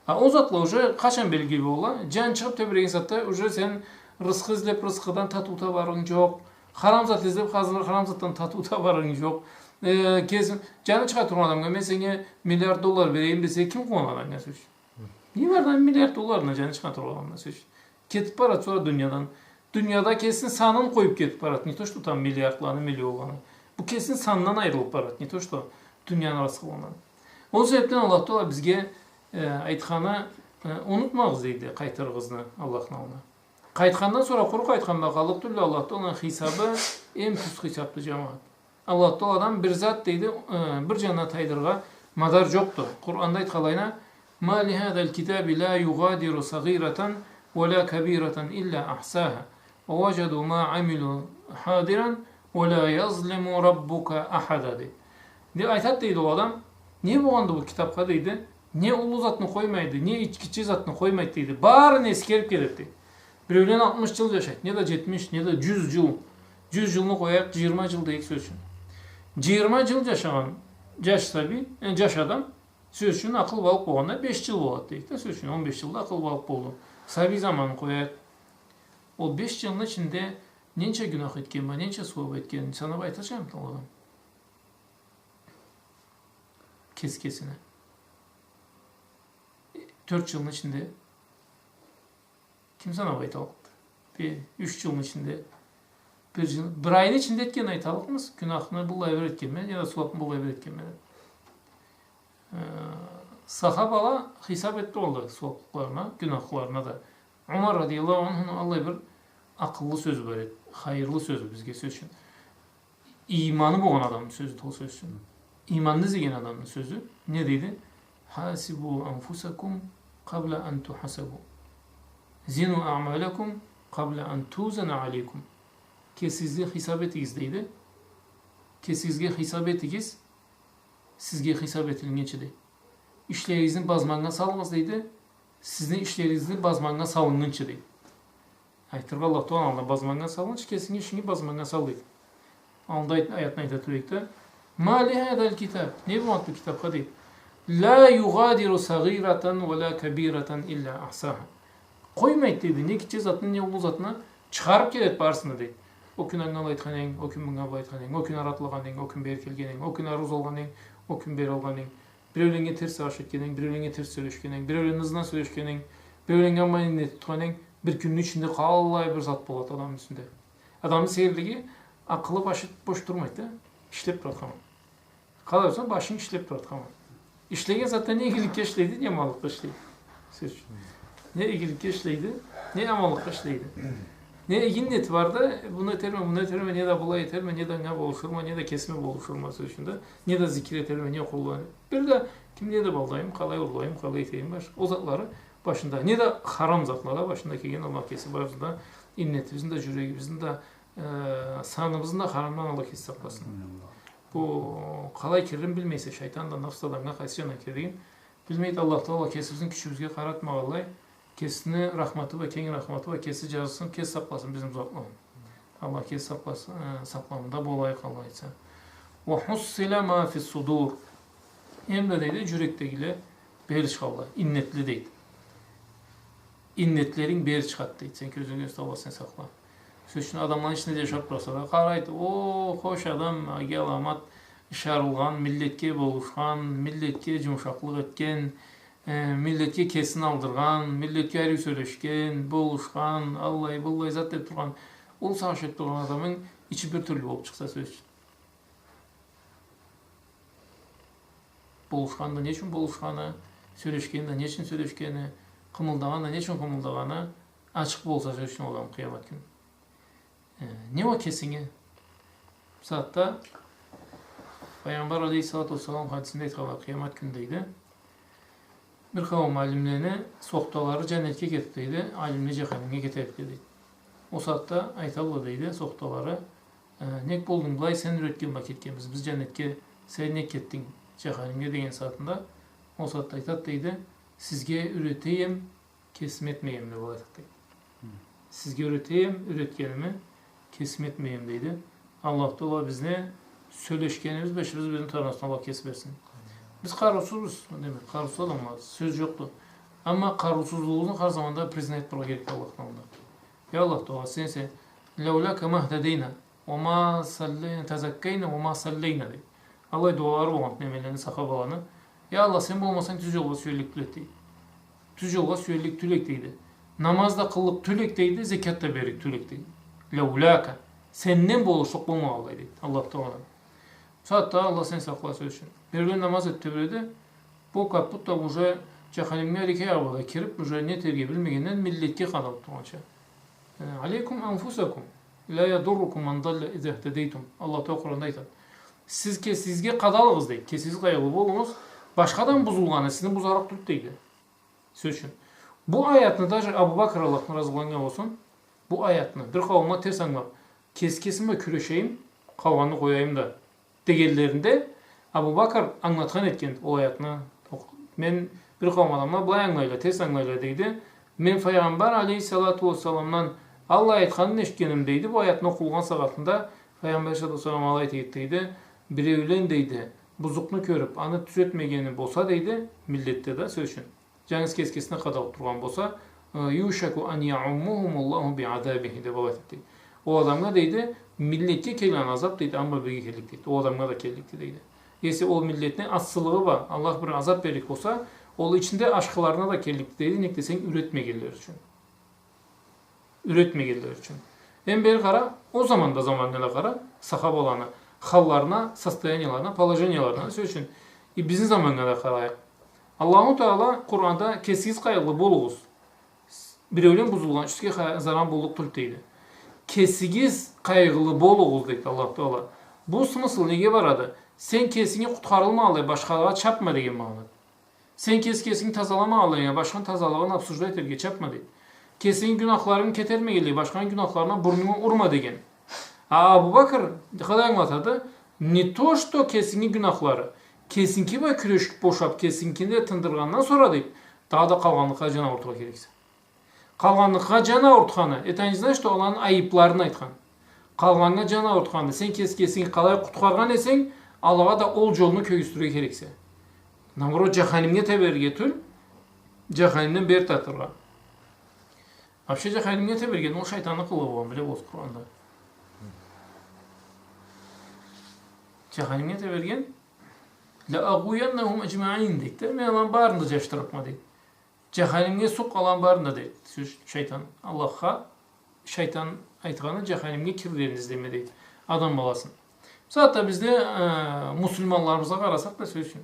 А ол затла уже къачан белгили бола? Джан чыгъыб тебреген сагъатда уже сен рысхы излеб, рысхыдан татыу табарынг джокъ. Харам зат излеб, хар-, харам затдан татыу табарынг джокъ. Э, кесинг, джаны чыгъа тургъан адамгъа, мен сеннге миллиард доллар берейим десе, ким къууанады анга, сёз ючюн? Не барды миллиард долларына, джаны чыгъа тургъан адамгъа, сёз ючюн? Кетиб барады сора дуниядан. Дунияда кесини санын къоюб кетиб барады. Не то что там миллиардланы, миллионланы. Бу кесини санындан айырылыб барады. Не то что дунияны рысхылыгъындан. Ол себебден Аллах Таала бизге, э, айтханы, э, унутмагъыз, дейди, къайтырыгъызны Аллахны аллына. Къайтхандан сора къуру къайтхан бла къаллыкъ тюлдю, Аллах Тааланы хисабы эм тюз хисабды, джамагъат. Аллах Тааладан бир зат, дейди, э, бир джанына тайдырыргъа мадар джокъду. Къуранда айтханлайына, «Ма ли хазаль китаби ла югъадиру сагъиратан ва ла кабиратан илля ахсаха». ووجدوا ما عملوا حاضرا ولا يظلم ربك أحدا», — дейди. Де, айтат, дейди, ол адам, не болгъанды бу китапха, дейди, не уллу затны къоймайды, не ич-, гитче затны къоймайды, дейди. Барын эсгерип келет, дейди. Биреулен алтмыш джыл джашайт, не да джетмиш, не да джюз джыл. Джюз джылны къояйыкъ, джыйырма джыл дейик, сёз ючюн. Джыйырма джыл джашагъан джаш сабий, э, джаш адам, сёз ючюн, акъылбалыкъ болгъанда беш джыл болады дейик да, сёз ючюн, он беш джылда акъылбалыкъ болду. Сабий заманын къояйыкъ. Ол беш джылны ичинде ненча гюнах этген бла, ненча сууап этгенин санап айталлыкъмыды ол адам? Кес-кесине. Э, тёрт джылны ичинде ким санап айталлыкъды? Бир, юч джылны ичинде, бир джыл, бир айны ичинде этгенин айталлыкъмыз, гюнахны быллай бир этгенме, я да сууапны быллай бир этгенме деп. Э, сахабала хисап этип туралла сууаплыкъларына, гюнахларына да. Умар радияллаху анхуну аллай бир акъыллы сёзю бар эди, хайырлы сёзю бизге, сёз ючюн. Иманы болгъан адамны сёзю, ол сёз ючюн. Иманны излеген адамны сёзю. Не дейди? «حاسبوا أنفسكم قبل أن تحاسبوا. زنوا أعمالكم قبل أن توزن عليكم». Кесигизге хисап этигиз, дейди. Кесигизге хисап этигиз, сизге хисап этилгинчи, дейди. Ишлеригизни базманнга салыгъыз, дейди. Сизни ишлеригизни базманнга салыннгынчы, дейди. Айтыргъа, Аллах Тааланы аллына базманнга салыннгынчы, кесинги ишинги базманнга сал, дейди. Аллында айт-, аятны айта турайыкъ да. «ما لهذا الكتاب». Не болгъанды бу китапха, дейди. «لا يغادر صغيرة ولا كبيرة إلا أحصاها». Къоймайды, дейди, не гитче затны, не уллу затны, чыгъарып келет барысын да, дейди. Ол кюн анга алай айтхан эдинг, ол кюн мынга былай айтхан эдинг, ол кюн ары атлагъан эдинг, ол кюн бери келген эдинг, ол кюн ары узалгъан эдинг, ол кюн бери алгъан эдинг. Биреуленнге терс сагъыш этген эдинг, биреуленнге терс сёлешген эдинг, биреуленнге ызындан сёлешген эдинг, биреуленнге аман иннет тутхан эдинг, бир кюнню ичинде къаллай бир зат болады адамны юсюнде. Адамны сейирлиги, акъылы, башы бош турмайды да, ишлеп турады хаман. Къалай болса, башынг ишлеп турады хаман. Ишлеген затда не игиликге ишлейди, не аманлыкъгъа ишлейди. Сёз ючюн. Не игиликге ишлейди, не аманлыкъгъа ишлейди. Не иги иннети бар да, муну этерме, муну этерме, не да былай этерме, не да анга болушурма, не да кесиме болушурма, сёз ючюн да, не да зикир этерме, не къулланырма. Бир да ким не да балдайым, къалай урлайым, къалай этейим, баш-, ол затлары башында. Не да харам затла да башында келген, Аллах кеси барыбызны да иннетибизни да, джюрегибизни да, э, саныбызны да харамдан Аллах кеси сакъласын. Амин, Аллах. Бу къалай киририн билмейсе, шайтан да, нафс да адамгъа къайсы джандан киририн билмейди. Аллах Таала кесибизни кючюбюзге къаратмагъанлай, кесини рахматы бла, кенг рахматы бла кеси джазысын, кеси сакъласын бизни бу затладан. Аллах кеси сакъласын, э, сакъламында болайыкъ, Аллах айтса. «وحصل ما في الصدور». Эм да, дейди, джюрекдегиле бери чыгъалла, иннетли, дейди. Иннетлеринг бери чыгъады, дейди. Сен кёзюнгю кёзюте аласынг, сакъла. Сёз ючюн, адамланы ичинде джашап тураса да, къарайды, о, хош адам, аги аламат, ышарылгъан, миллетге болушхан, миллетге джумушакълыкъ этген, э, миллетге кесин алдыргъан, миллетге ариу сёлешген, болушхан, аллай, быллай зат деп тургъан, ол сагъыш этип тургъан адамынг ичи бир тюрлю болуп чыкъса, сёз ючюн. Болушханы да не ючюн болушханы, сёлешгени да не ючюн сёлешгени, къымылдагъаны да не ючюн къымылдагъаны ачыкъ болса, сёз ючюн, ол адам къыямат кюн. Э, не уа кесинге? Бусагъатда Пайгъамбар алейхиссалату уассалам хадисинде айтханлай, къыямат кюн, дейди, бир къауум алимлени сохталары джаннетге кетиб, дейди, алимле джаханимге кетерик, дейди. Ол сагъатда айталла, дейди, сохталары, э, нек болдунг былай, сен юретген бла кетгенбиз, биз джаннетге, сен нек кетдинг джаханимге деген сагъатында, ол сагъатда айтат, дейди, сизге юрете эдим, кесим этмегенме, былай айтат, дейди. Сизге юрете эдим, юретгеними кесим этмегенме, дейди. Аллах Таала бизни сёлешгенибиз бла ишибиз бизни тарафыбыздан Аллах кеси берсин. Биз къарыусузбуз, демек, къарыусуз адамлабыз, сёз джокъду. Амма къарыусузлугъубузну хар заманда признать этиб турургъа керекди Аллахны аллында. Я Аллах Таала, сенсе, «لولاك ما اهتدينا وما صلينا، تزكينا وما صلينا», дейди. Аллай дуалары болгъан немелени, сахабаланы. Я Аллах, сен болмасанг, тюз джолгъа сюеллик тюлдюк, дейди. Тюз джолгъа сюеллик тюлдюк, дейди. Намаз да къыллыкъ тюлдюк, дейди, зекят да берлик тюлдюк, дейди. «لولاك». Сенден болушлукъ болмагъанлай, дейди. Аллах Таала. Бусагъатда, Аллах, сен сакъла, сёз ючюн. Биреулен намаз этиб тебиреди. Бу как будто уже джаханимге алай кёб бла кириб, уже не этерге билмегенден миллетге къадалыб тургъанча. Э, «عليكم أنفسكم لا يضركم من ضل إذا اهتديتم». Аллах Таала Къуранда айтады. Сиз кесигизге къадалыгъыз, дейди. Кесигиз къайгъылы болугъуз. Башха адам бузулгъаны сизни бузарыкъ тюлдю, дейди. Сёз ючюн. Бу аятны даже Абу Бакр, Аллах андан разы болгъан болсун, бу аятны, бир къауумла терс ангылап, кеси кесим бла кюрешейим, къалгъанны къояйым да, дегенлеринде, Абу Бакр ангылатхан этген ол аятны. Окъ-, мен бир къауум адамла былай ангылайла, терс ангылайла, дейди. Мен Файгъамбар алейхиссалату уассаламдан аллай айтханын эшитгеним, дейди. Бу аятны окъулгъан сагъатында Файгъамбар алейхиссалату уассалам алай айтады, дейди. Биреулен, дейди, бузукъну кёрюп, аны тюзетмегени болса, дейди, миллетде да, сёз ючюн, джангыз кеси кесине къадалып тургъан болса, э, «يوشك أن يعمهم الله بعذابه», деп алай айтады, дейди. Ол адамгъа, дейди, миллетге келген азап, дейди, аны бла бирге келликди, дейди. Ол адамгъа да келликди, дейди. Если ол миллетни асылыгъы бла Аллах бир азап берлик болса, ол ичинде ашхыларына да келликди, дейди. Нек десенг, юретмегенлери ючюн. Юретмегенлери ючюн. Эм бери къара, ол заманда, заманнга да къара, сахабаланы халларына, состояниеларына, положениеларына, сёз ючюн. Э, бизни заманнга да къарайыкъ. Аллаху Таала Къуранда: «Кесигиз къайгъылы болугъуз. Биреулен бузулгъан ючюн сизге ха-, заран боллукъ тюлдю», дейди. «Кесигиз къайгъылы болугъуз», дейди Аллаху Таала. Бу смысл неге барады? Сен кесинги къутхарылмагъанлай башхалагъа чапма деген магъанады. Сен кес-, кесинги тазаламагъанлай, башханы тазалыгъын обсуждать этерге чапма, дейди. Кесинги гюнахларынгы кетермегенлей, башханы гюнахларына бурнунгу урма деген. А Абу Бакр къалай ангылатады? Не то что кесинги гюнахлары, кесинги бла кюрешип бошап, кесингини да тындыргъандан сора, дейди, дагъыда къалгъанлыкъгъа джан аурутургъа керексе. Къалгъанлыкъгъа джан аурутханы, это не значит, что аланы айыпларын айтхан. Къалгъаннга джан аурутханды. Сен кес-, кесинги къалай къутхаргъан эсенг, алагъа да ол джолну кёргюзтюрге керексе. Наоборот, джаханимге теберирге тюл, джаханимден бери тартыргъа. Вообще, джаханимге теберген ол шайтанны къылыгъы болгъан, биле болсун, Къуранда. Джаханимге теберген, «لأغوينهم أجمعين», дейди да, мен аланы барын да джашдырырма, дейди. Джаханимге сукъ аланы барын да, дейди. Сёз, шайтан. Аллахха, шайтан айтханы, джаханимге кирлерин излеме, дейди. Адам баласын. Бусагъатда бизде, э, муслиманларыбызгъа къарасакъ да, сёз ючюн.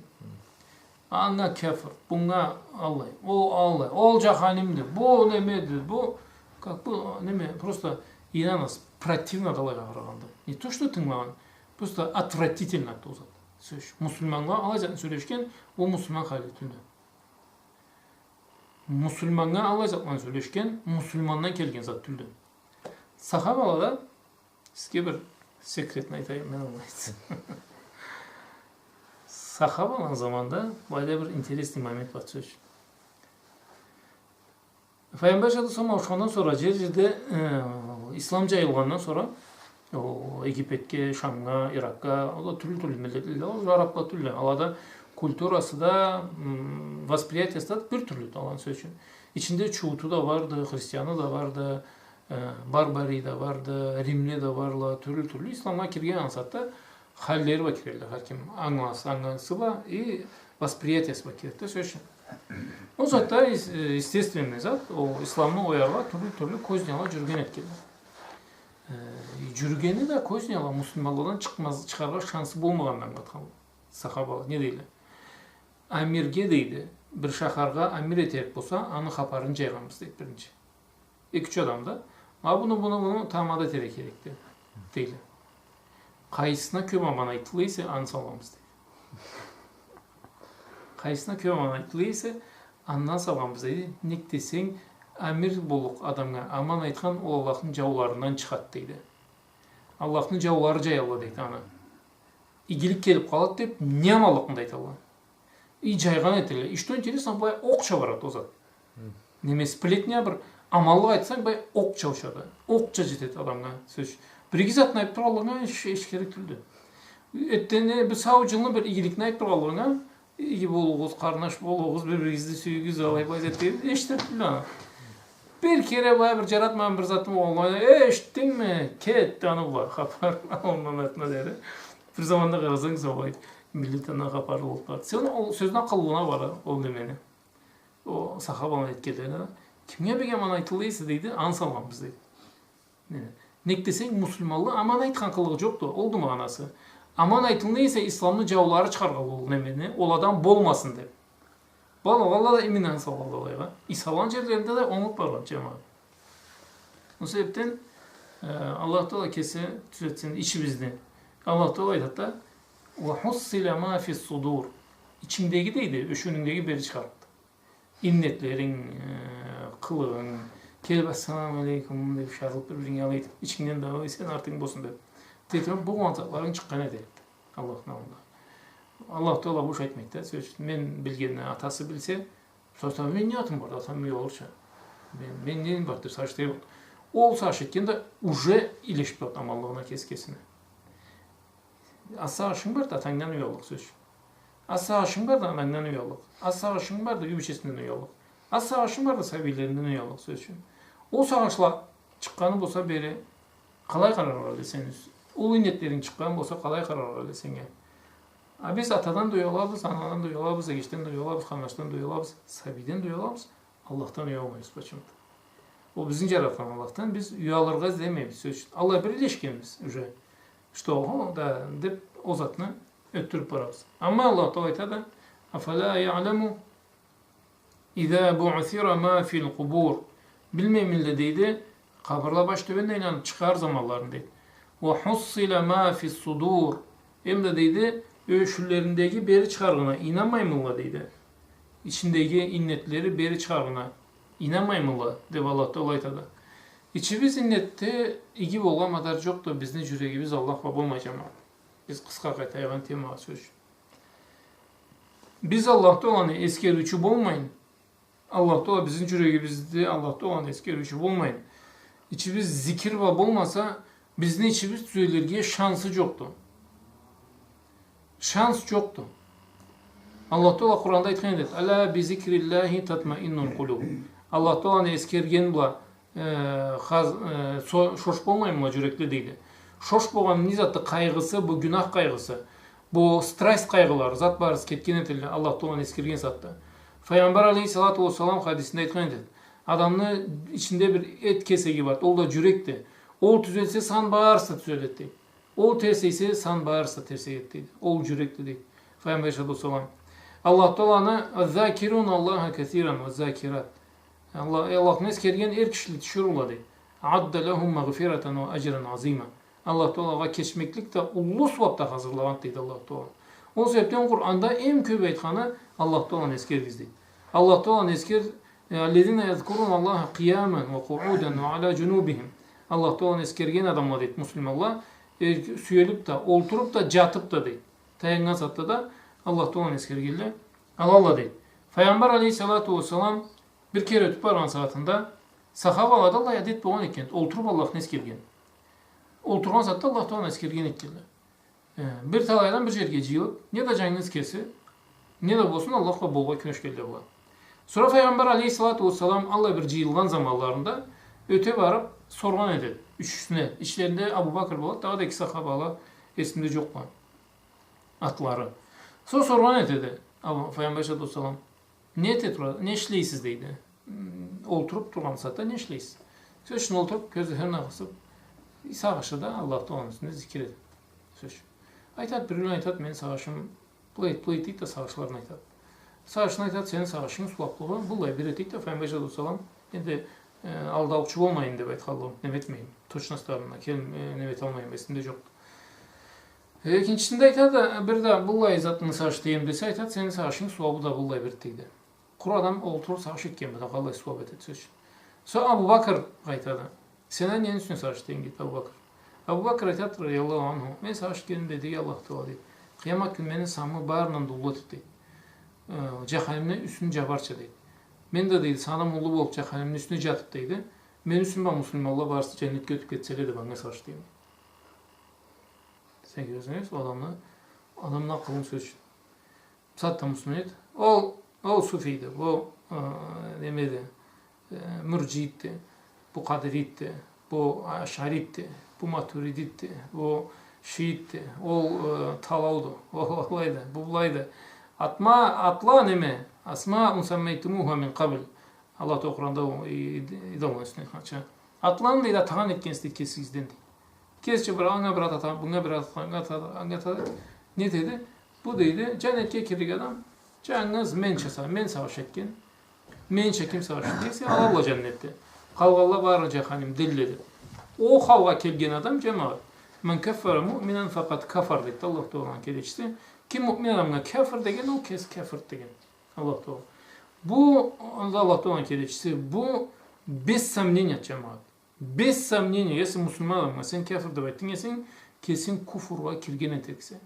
Анга кяфыр, бунга аллай, ол аллай, ол джаханимди, бу немеди, бу, как бы, неме, просто ийнанасыз, противно да алайгъа къарагъанда. Не то что тынгылагъан, просто отвратительно да ол зат. Сёз ючюн. Муслиманнга алай затны сёлешген, ол муслиман халы тюлдю. Муслиманнга аллай затланы сёлешген муслимандан келген зат тюлдю. Сахабалада, сизге бир секретни айтайым мен, алай айтсам. Сахабаланы заманында былайда бир интересный момент бар, сёз ючюн. Файгъамбар алейхиссалату уассалам ауушхандан сора, джер-джерде, э, ислам джайылгъандан сора, ол Египетге, Шамгъа, Иракъгъа, ол да тюрлю-тюрлю миллетле, ол арабла тюрлю. Алада культурасы да, м, восприятиясы да бир тюрлю, аланы, сёз ючюн. Ичинде чууту да барды, христианы да барды, э, барбари да барды, римли да барла, тюрлю-тюрлю. Исламгъа кирген ансатда халлери бла кирелле, хар ким ангыласы, ангыласы бла, и восприятиясы бла кирелле, сёз ючюн. Ол затда ес-, э, естественный зат, ол исламны ояргъа тюрлю-тюрлю козняла джюрюген этгенле. Э, джюрюгени да козняла муслиманладан чыкъмаз, чыгъаргъа шансы болмагъандан къатхан сахабала. Не дейле? Амирге, дейди, бир шахаргъа амир этерик болса, аны хапарын джайгъанбыз, дейди, биринчи. Эки-юч адам да, а, муну, муну, муну тамада этерге керекди, дейле. Къайсына кёп аман айтыла эсе, аны салгъанбыз, дейди. Къайсына кёп аман айтыла эсе, андан салгъанбыз, дейди. Нек десенг, амир боллукъ адамгъа аман айтхан, ол Аллахны джауларындан чыгъады, дейди. Аллахны джаулары джаялла, дейди, аны. Игилик келип къалады деп, не аманлыкъны да айталла. И джайгъан этелле. И что интересно, былай окъча барады ол зат. Хы. Неме, сплетня бир аманлыкъ айтсанг, былай окъча учады. Окъча джетеди адамгъа, сёз ючюн. Бир иги затны айтып тургъанлыгъынга эш-, эшитгенлик тюлдю. Эртден, э, бир сау джылны бир игиликни айтып тургъанлыгъынга, иги болугъуз, къарнаш болугъуз, бир-биригизни сюйюгюз, алай-былай зат дегенни эшитген тюлдю аны. Бир кере былай бир джаратмагъан бир затым болгъанлай, э, эшитдингми? Кетди аны бла хапар, аллындан артына дери. Бир заманда къарасанг, саулай миллет андан хапарлы болуп барды. Сен ол сёзню акъыллыгъына бара, ол немени. Ол сахабаны этгенлерине да. Кимге бек аман айтыла эсе, дейди, аны салгъанбыз, дейди. Не? Нек десенг, муслиманлы аман айтхан къылыгъы джокъду, олду магъанасы. Аман айтыла эсе, исламны джаулары чыгъаргъа ол немени, ол адам болмасын деп. Бала, валла да, именно аны салгъанла алайгъа. И салгъан джерлеринде да онгуп баргъан, джамагъат. Ол себепден, э, Аллах Таала кеси тюзетсин ичибизни. Аллах Таала айтады да: «وحصل ما في الصدور». Ичингдеги, дейди, ёшюнюнгдеги бери чыгъарылды. Иннетлеринг, э, къылыгъынг, Келип, «Ассаламу алейкум» деп, шарлыкъ бир-биринге алай этип, ичингден да, «Ой, сени артынг болсун» деп. Тетип, болгъан затларынг чыкъгъан этеди Аллахны аллында. Аллах Таала бош айтмайды да, сёз ючюн. Мен билгенни атасы билсе, сора, «Мен не затым бар, атам уялырча? Мен, мен нем бар?» деп сагъыш этеди. Ол сагъыш этген да уже илешип турады аманлыгъына, кеси-кесине. Аз сагъышынг бар да атангдан уяллыкъ, сёз ючюн. Аз сагъышынг бар да анангдан уяллыкъ. Аз сагъышынг бар да юй бийчесинден уяллыкъ. Аз сагъышынг бар да сабийлерингден уяллыкъ, сёз ючюн. Ол сагъышла чыкъгъаны болса бери, къалай къарарла эле сени юс-, ол иннетлеринг чыкъгъаны болса, къалай къарарла эле сеннге? А биз атадан да уялабыз, анадан да уялабыз, эгечден да уялабыз, къарнашдан да уялабыз, сабийден да уялабыз. Аллахдан уялмайбыз почему-то. Ол бизни джаратхан Аллахдан биз уялыргъа излемейбиз, сёз ючюн. Аллай бир илешгенбиз уже, что, хо, да, деп ол затны ётдюрюп барабыз. Амма Аллах Таала айтады: «Афала яъламу иза буъсира ма фил къубур». Билмеймиле, дейди, къабырла баш тёбен да айланып чыгъар заманларын, дейди. «Ва хуссила ма фис судур». Эм да, дейди, ёшюнлериндеги бери чыгъаргъына ийнанмаймыла, дейди. Ичиндеги иннетлери бери чыгъаргъына ийнанмаймыла, деп Аллах Таала айтады. Ичибиз иннетде иги болгъан мадар джокъду, бизни джюрегибиз Аллах бла болмай, джамагъат. Биз къысха къайтайыкъ темагъа, сёз ючюн. Биз Аллах Тааланы эсгериучю болмайын, Аллах Таала бизни джюрегибизде, Аллах Тааланы эсгериучю болмайын, ичибиз зикир бла болмаса, бизни ичибиз тюзелирге шансы джокъду. Шанс джокъду. Аллах Таала Къуранда айтхан этеди: «Ала би зикриллахи татмаиннул къулуб». Аллах Тааланы эсгерген бла, э, хаз-, э, со-, шош болмаймыла джюрекле, дейди. Шош болгъан не затды? Къайгъысы, бу гюнах къайгъысы, бу страсть къайгъылары, зат барысы кетген этелле Аллах Тааланы эсгерген сагъатда. Файгъамбар алейхиссалату уассалам хадисинде айтхан этеди: адамны ичинде бир эт кесеги барды, ол да джюрекди. Ол тюзелсе, сан барысы да тюзеледи, дейди. Ол терсейсе, сан барысы да терсейеди, дейди. Ол джюрекди, дейди Файгъамбар алейхиссалату уассалам. Аллах Тааланы: «Аззакирун Аллаха касиран ва закират». Аллах, Аллахны эсгерген эр кишиле тиширыула, дейди. «Аъадда лахум магъфиратан ва аджран азима». Аллах Таала алагъа кечмеклик да, уллу сууаб да хазырлагъанды, дейди Аллах Таала. Ол себебден Къуранда эм кёб айтханы: «Аллах Тааланы эсгеригиз», дейди. Аллах Тааланы эсгер-, э, «Аллазина язкуруна Аллаха къияман ва къуудан ва аля джунубихим». Аллах Тааланы эсгерген адамла, дейди, муслиманла, э, сюелиб да, олтуруб да, джатыб да, дейди. Таяннган сагъатда да Аллах Тааланы эсгергенле алалла, дейди. Файгъамбар алейхиссалату уассалам бир кере ётюб баргъан сагъатында сахабалада аллай адет болгъан экен, олтуруб Аллахны эсгерген. Олтургъан сагъатда Аллах Тааланы эсгерген этгенле. Э, бир талайдан бир джерге джыйылыб, не да джангыз кеси, не да болсун, Аллах бла болургъа кюрешгенле бла. Сора Файгъамбар алейхиссалату уассалам аллай бир джыйылгъан заманларында ёте барыб соргъан этеди ючюсюне. Ичлеринде Абу Бакр болады, дагъыда эки сахабала, эсимде джокъла атлары. Сора соргъан этеди Абу-, Файгъамбар алейхиссалату уассалам: «Не эте тура-, не ишлейсиз?» — дейди. М, олтуруб тургъан сагъатда не ишлейсиз? Сёз ючюн, олтуруб, кёзлерин къысыб, сагъышы да Аллах Тааланы юсюнде зикир этеди. Сёз ючюн. Айтады, бир кюн айтады: «Мени сагъышым былай, былай», — дейди да, сагъышларын айтады. Сагъышын айтады, сени сагъышынг сууаблыгъы быллай бир эди, дейди да, Файгъамбар алейхиссалату уассалам, энди, э, алдаучу болмайын деб айтханлыгъым, неме этмейим, точностарына кел-, э, неме эталмайым, эсимде джокъду. Экинчисинде айтады, бир да быллай затны сагъыш этейим десе, айтады, сени сагъышынг сууабы да быллай бир эди, дейди. Къуру адам олтуруб сагъыш этген бла да къаллай сууаб этеди, сёз ючюн. Сора Абу Бакр айтады: «Сен а нени юсюне сагъыш этдинг?» — дейди Абу Бакр. Абу Бакр айтады, радияллаху анху: «Мен сагъыш этгеним да, дейди, Аллах Таала, дейди, къыямат кюн мени саным барындан да уллу этиб, дейди, э, джаханимни юсюн джабарча, дейди. Мен да, дейди, саным уллу болуб, джаханимни юсюне джатыб, дейди, мени юсюм бла муслиманла барысы джаннетге ётюб кетселе деб, анга сагъыш этеме». Сен кёресен, ол адамны, адамны акъылын, сёз ючюн. Бусагъатда муслим эди. Ол, ол суфийди, бу, э, немеди, э, мурджиитди, бу къадириитди, бу ашъариитди, бу матуридиитди, бу шиитди, ол, э, талауду, ол алайды, бу былайды. Атма, атла неме, асмаун саммайтумуха мин къабл. Аллах Таала Къуранда ол, и, и, идолланы юсюне айтханча. Атланы, дейди, атагъан этгенсиз, дейди, кесигизден, дейди. Кесича бир анга бир ат атады, бунга бир ат атады, анга атады, анга атады. Не этеди? Бу, дейди, джаннетге кирлик адам джангыз менча са-, мен сагъыш этген. Менча ким сагъыш этсе, алалла джаннетде. Къалгъанла бары джаханимдедиле, дейди. Ол халгъа келген адам, джамагъат, ман каффара муъминан факъад кафар, дейди Аллах Тааланы келечиси. Ким муъмин адамгъа кафир деген, ол кеси кафирди деген. Аллах Таала. Бу, Аллах Тааланы келечиси, бу Без сомнения, джамагъат. Без сомнения, если муслиман адамгъа сен кяфыр деб айтдынг эсенг, кесинг куфургъа кирген этериксе.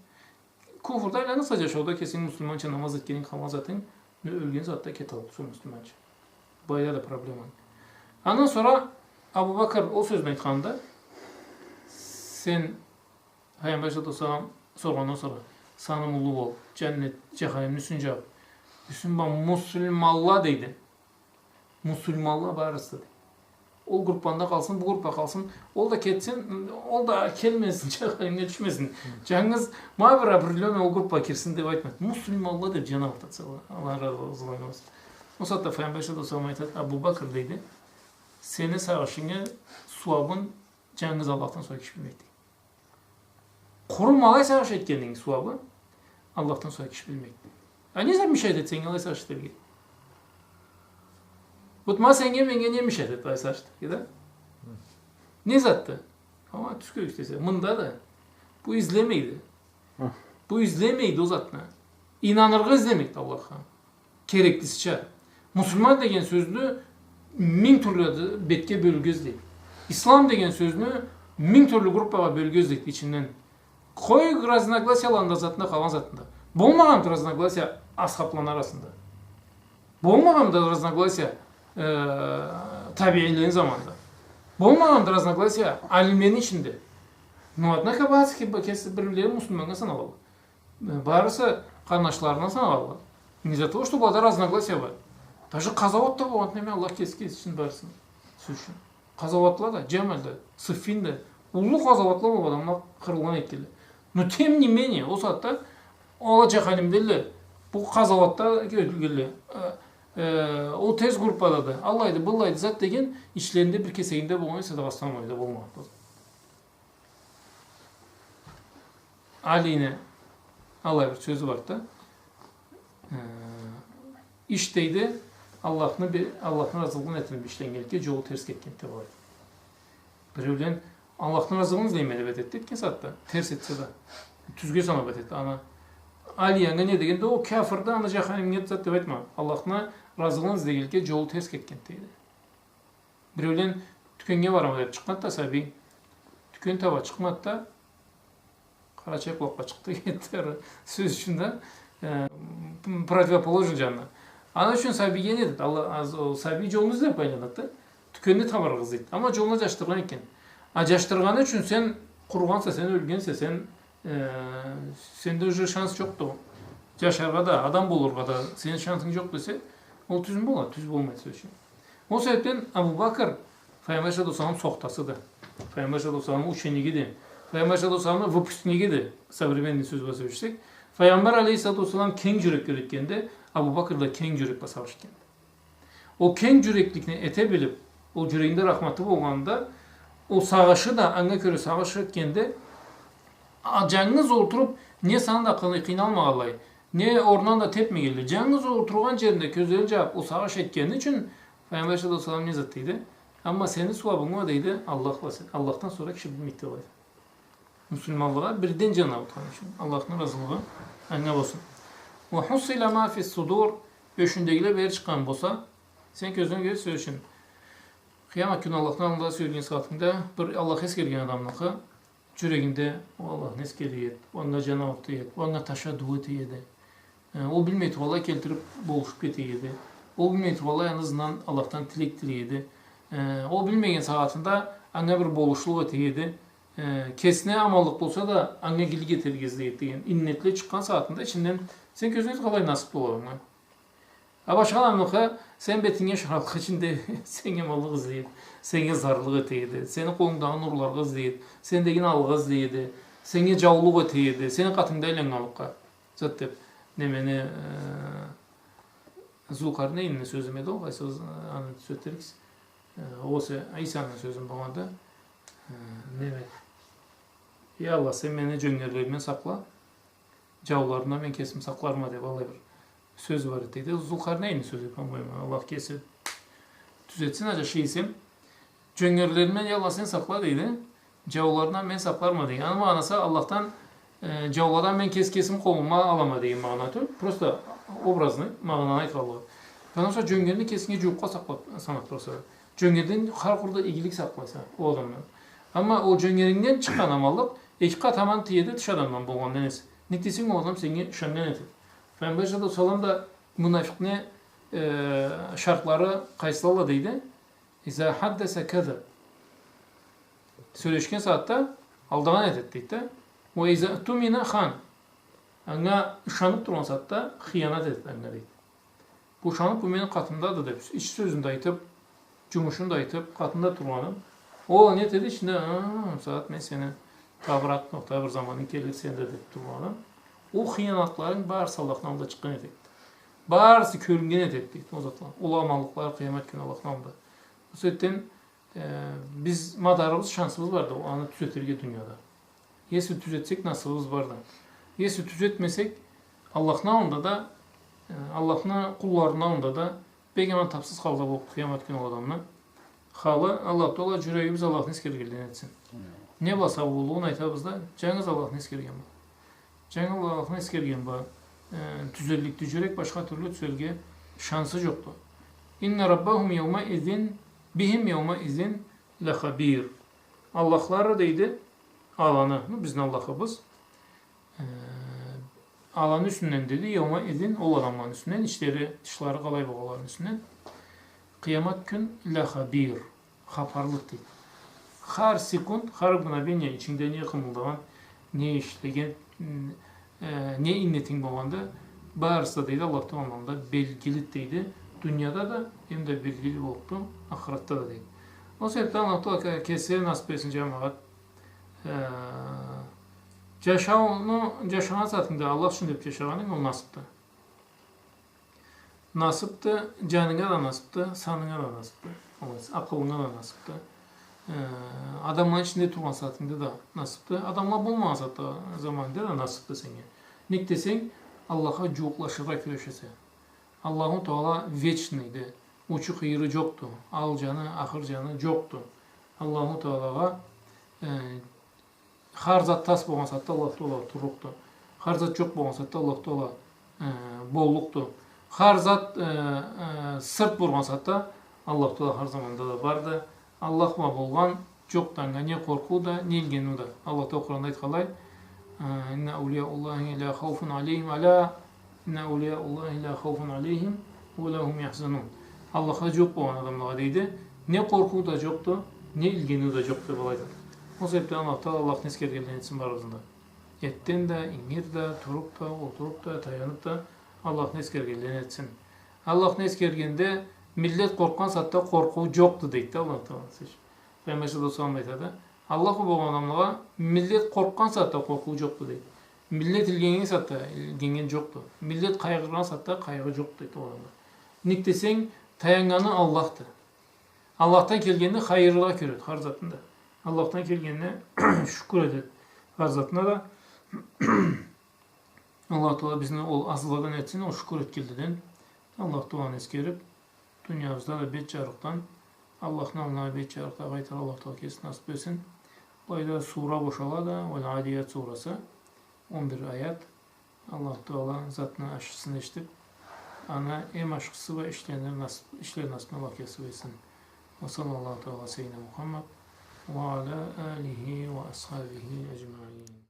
Куфурда айланырса джашауда, кесинг муслиманча намаз этгенинг, къалгъан затынг, не ёлген затда кеталлыкъса муслиманча. Былайда да проблема. Андан сора Абу Бакр ол сёзню айтханда, сен, Пайгъамбар саллаллаху алейхи ва саллам соргъандан сора, саным уллу бол, джаннет, джаханимни юсюн джаб. Юсюн ба-, муслиманла, дейди. Муслиманла барысы, дейди. Ол группада къалсын, бу группада къалсын, ол да кетсин, ол да келмесин, джаханимге тюшмесин. Джангыз ма бир определённый ол группагъа кирсин деб айтмады. Муслиманла деб джангыз айтады, Аллах разы болсун. Ол сагъатда Пайгъамбар саллаллаху алейхи ва саллам айтады, Абу Бакр, дейди, сени сагъышынгы сууабын джангыз Аллахдан сора киши билмейди. Къуру ма алай сагъыш этгенинги сууабы Аллахдан сора киши билмейди. А не зат мешать этеди сеннге алай сагъыш этерге? Вот ма сеннге, меннге не мешать этеди алай сагъыш этерге, да? Не затды? Ама тюз кёргюзтесе, мында да. Бу излемейди. Бу излемейди ол затны. Ийнаныргъа излемейди Аллахха. Кереклисича. Муслиман деген сёзню минг тюрлю бетге бёлюрге излейди. Ислам деген сёзню минг тюрлю группагъа бёлюрге излейди ичинден. Къой разногласияланы да затында, къалгъан затында. Болмагъанды разногласия асхабланы арасында. Болмагъанды разногласия, э, табиинлени заманында. Болмагъанды разногласия алимлени ичинде. Но, однако, барысы ки-, кеси бир-бирлерин муслиманнга санагъанла. Э, барысы къарнашларына санагъанла. Не из-за того, что былада разногласия бар. Даже къазауат да болгъанды, неме, Аллах кеси кечсин барысын. Сёз ючюн. Къазауатла да, Джамал да, Сыффин да. Уллу къазауатла болуб адамла къырылгъан этгенле. Но тем не менее, ол сагъатда ала джаханимдеди, бу къазауатда ёлгенле. Э, э, ол терс группадады. Аллайды, быллайды зат деген ичлеринде бир кесегинде болгъан эсе да, къастан алайда болмагъанды. Алини алай бир сёзю барды да. Э, иш, дейди, Аллахны бе-, Аллахны разылыгъын этиб ишленнгенликге джолу терс кетгенди деб алайды. Биреулен Аллахны разылыгъын излейме деб этеди, этген сагъатда, терс этсе да, тюзге санаб этеди. Ана Али анга не дегенди, ол кяфырды, аны джаханимге зат деб айтма. Аллахны разылыгъын излегенликге джолу терс кетгенди, дейди. Биреулен тюкеннге барама деб чыкъгъанды да сабий. Тюкен таба чыкъмады да, къарачай къулакъгъа чыкъды, кетди. Сёз ючюн да, э, противоположный джанына. Аны ючюн сабийге не дейди? Аллах, аз-, ол сабий джолну излеб айланады да. Тюкенни табаргъа излейди. Амма джолуна джашдыргъан экен. А джашдыргъаны ючюн сен къуругъанса, сен ёлгенсе, сен, э, сенде уже шанс джокъду. Джашаргъа да, адам болургъа да сени шансынг джокъ десе, ол тюзмю болады? Тюз болмайды, сёз ючюн. Ол себебден Абу Бакр Файгъамбар саллаллаху алейхи ва саллам сохтасыды. Файгъамбар саллаллаху алейхи ва саллам ученигиди. Файгъамбар саллаллаху алейхи ва саллам выпускнигиди, современный сёз бла сёлешсек. Файгъамбар алейхиссалату вассалам кенг джюрек бла этгенде, Абу Бакр да кенг джюрек бла сагъыш этгенди. Ол кенг джюрекликни эте билиб, ол джюрегинде рахматы болгъанда, ол сагъышы да, анга кёре сагъыш этгенде, а, джангыз олтуруб, не саны да къый-, къыйналмагъанлай, не орнундан да тебмегенлей, джангыз олтургъан джеринде кёзлерин джабыб, ол сагъыш этгени ючюн Файгъамбар саллаллаху алейхи ва саллам не зат дейди? Амма сени сууабынгы, дейди, Аллах бла сен, Аллахдан сора киши билмейди, дейди. Муслиманлыкъгъа бирден джаны ауутхан ючюн. Аллахны разылыгъы анга болсун. Ва хусила ма фи ссудур, ёшюндегиле бери чыкъгъан болса, сен кёзюнге кёре, сёз ючюн. Къыямат кюн Аллахны аллында сёлешген сагъатынгда бир Аллах эсгерген адамныкъы джюрегинде ол Аллахны эсгере эди, ол анга джаны ауурта эди, ол анга ташадду эте эди. Э, ол билмей тургъанлай келтириб болушуб кете эди. Ол билмей тургъанлай аны ызындан Аллахдан тилек тилей эди. Э, ол билмеген сагъатында анга бир болушлукъ эте эди. Э, кесине аманлыкъ болса да, анга игилик этерге излей эди деген иннетле чыкъгъан сагъатында ичинден сен кёзюнге кёре къалай насыб болургъа. А башха адамныкъы сен бетинге ушаргъа ючюн да сеннге аманлыкъ излей эди, сеннге зарлыкъ эте эди, сени къолунгдагъы нурларгъа излей эди, сендегин алыргъа излей эди, сеннге джаулукъ эте эди, сени къатынгда айланнганлыкъгъа. Зат деб, немени, э, Зулкъарнейнни сёзю эди ол, къайсы, э, аны тюзетириксиз. Э, огъесе Исаны сёзю болгъанды, э, неме, я Аллах, сен мени джёнгерлеримден сакъла, джауларымдан мен кесими сакъларма деб, аллай бир сёз бар эди, дейди. Зулкъарнейнни сёзю, по-моему, Аллах кеси тюзетсин, аджашый эсем. Джёнгерлеримден, я Аллах, сен сакъла, дейди. Джауларымдан мен сакъларма, дейди. Аны магъанасы Аллахдан, э, джауладан мен кес-, кесими къолума алама деген магъана тюл. Просто образный магъананы айтханлыгъы. Потому что джёнгерни кесинге джууукъгъа сакълаб, санаб тураса. Джёнгерден хар куру да игилик сакълайса ол адамдан. Амма ол джёнгерингден чыкъгъан аманлыкъ эки къат аман тиеди тыш адамдан болгъандан эсе. Нек десенг, ол адам сеннге ышаннган этеди. Файгъамбар саллаллаху алейхи ва саллам да мунафикъни, э, шартлары къайсыладыла дейди? Иза хаддаса казаб. Сёлешген сагъатда алдагъан этеди дейди да. Ва иза утумина хан. Анга ышаныб тургъан сагъатда хыянат этеди анга дейди. Бу ышаныб, бу мени къатымдады деб, ичи сёзюн да айтыб, джумушун да айтыб, къатында тургъаны. Ол не этеди ичинде, «А, сагъат мен сени табыракъ нокъта бир заманынг келир сени да» деб тургъаны. Ол хыянатларынг барысы Аллахны аллында чыкъгъан этеди. Барысы кёрюннген этеди дейди ол затла. Ол аманлыкълары къыямат кюн Аллахны аллында. Ол себебден Э, биз мадарыбыз, шансыбыз барды, аны тюзетирге дунияда. Если тюзетсек, насыбыбыз барды. Если тюзетмесек, Аллахны аллында да, э, Аллахны къулларыны аллында да бек аман табсыз халда болуб къыямат кюн ол адамны халы. Аллаху Тагъала джюрегибиз Аллахны эсгергенледен этсин. Не бла сау боллугъун айтабыз да, джангыз Аллахны эсгерген бла. Джангыз Аллахны эсгерген бла, э, тюзелликди джюрек, башха тюрлю тюзелирге шансы джокъду. Инна раббахум яумаизин, бихим яумаизин лахабир. Аллахлары дейди, аланы, ну, бизни Аллахыбыз, э, аланы юсюнден дейди, яумаизин, ол адамланы юсюнден, ичлери, тышлары къалай болгъанларыны юсюнден, къыямат кюн лахабир. Хапарлыкъ дейди. Хар секунд, хар мгновение ичингде не къымылдагъан, не ишлеген, м, э, не иннетинг болгъанда, барысы да дейди, Аллах Тагъаланы аллында белгилиди дейди. Дунияда да, эм да белгили болубду ахыратда да дейди. Ол себебден Аллах Тагъала ке-, кеси насыб этсин, джамагъат. Э, джашауну, джашагъан сагъатынгда Аллах ючюн деб джашагъанынг, ол насыбды. Насыбды, джанынга да насыбды, санынга да насыбды. Ол эсе, акъылынга да насыбды. Э, адамланы ичинде тургъан сагъатынгда да насыбды. Адамла болмагъан сагъатда, заманынгда да насыбды сеннге. Нек десенг, Аллахха джууукълашыргъа кюрешесе. Аллаху Тагъала вечныйди. Учу-къыйыры джокъду. Ал джаны, ахыр джаны джокъду. Аллаху Тагъалагъа, э, Хар зат тас болгъан сагъатда Аллах Тагъала турлукъду. Хар зат джокъ болгъан сагъатда Аллах Тагъала, э, боллукъду. Хар зат, э, э, сырт бургъан сагъатда Аллах Тагъала хар заманда да барды. Аллах бла болгъан джокъду анга не къоркъуу да, не илгениу да. Аллах Тагъала Къуранда айтханлай, э, «Инна аулия Аллахи ла хауфун алейхим, ала Инна аулия Аллахи ла хауфун алейхим ва ла хум яхзанун». Аллахха джууукъ болгъан адамлагъа дейди, не къоркъуу да джокъду, не илгениу да джокъду, деб алай айтады. Ол себебден Аллах Тагъала Аллахны эсгергенледен этсин барыбызны да. Эртден да, ингир да, туруб да, олтуруб да, таяныб да Аллахны эсгергенледен этсин. Аллахны эсгергенде миллет къоркъгъан сагъатда къоркъуу джокъду, дейди да Аллах Тагъала. Файгъамбар саллаллаху алейхи ва саллам айтады, Аллах бла болгъан адамлагъа миллет къоркъгъан сагъатда къоркъуу джокъду, дейди. Миллет илгеннген сагъатда илгеннген джокъду. Миллет къайгъыргъан сагъатда къайгъы джокъду, дейди, ол адамда. Нек десенг, таяннганы Аллахды. Аллахдан келгенни хайырлагъа кёреди хар затында. Аллахдан келгенни шукур этеди хар затына да. Аллах Тагъала бизни ол азладан этсин, ол шукур этгенледен. Аллах Тагъаланы эсгериб, дуниябызда да бет джарыкъдан, Аллахны аллына бет джарыкъда къайтыргъа Аллах Тагъала кеси насыб этсин. Былайда сура бошалады, Аль-Адият сурасы, он бир аят. Аллах Тагъала затны ашхысын эшитиб, аны эм ашхысы бла ишлерин насыб, ишлер насыбын Аллах кеси этсин. Ва саллаллаху тагъала ала саййидина Мухаммад ва ала алихи ва асхабихи аджмаин.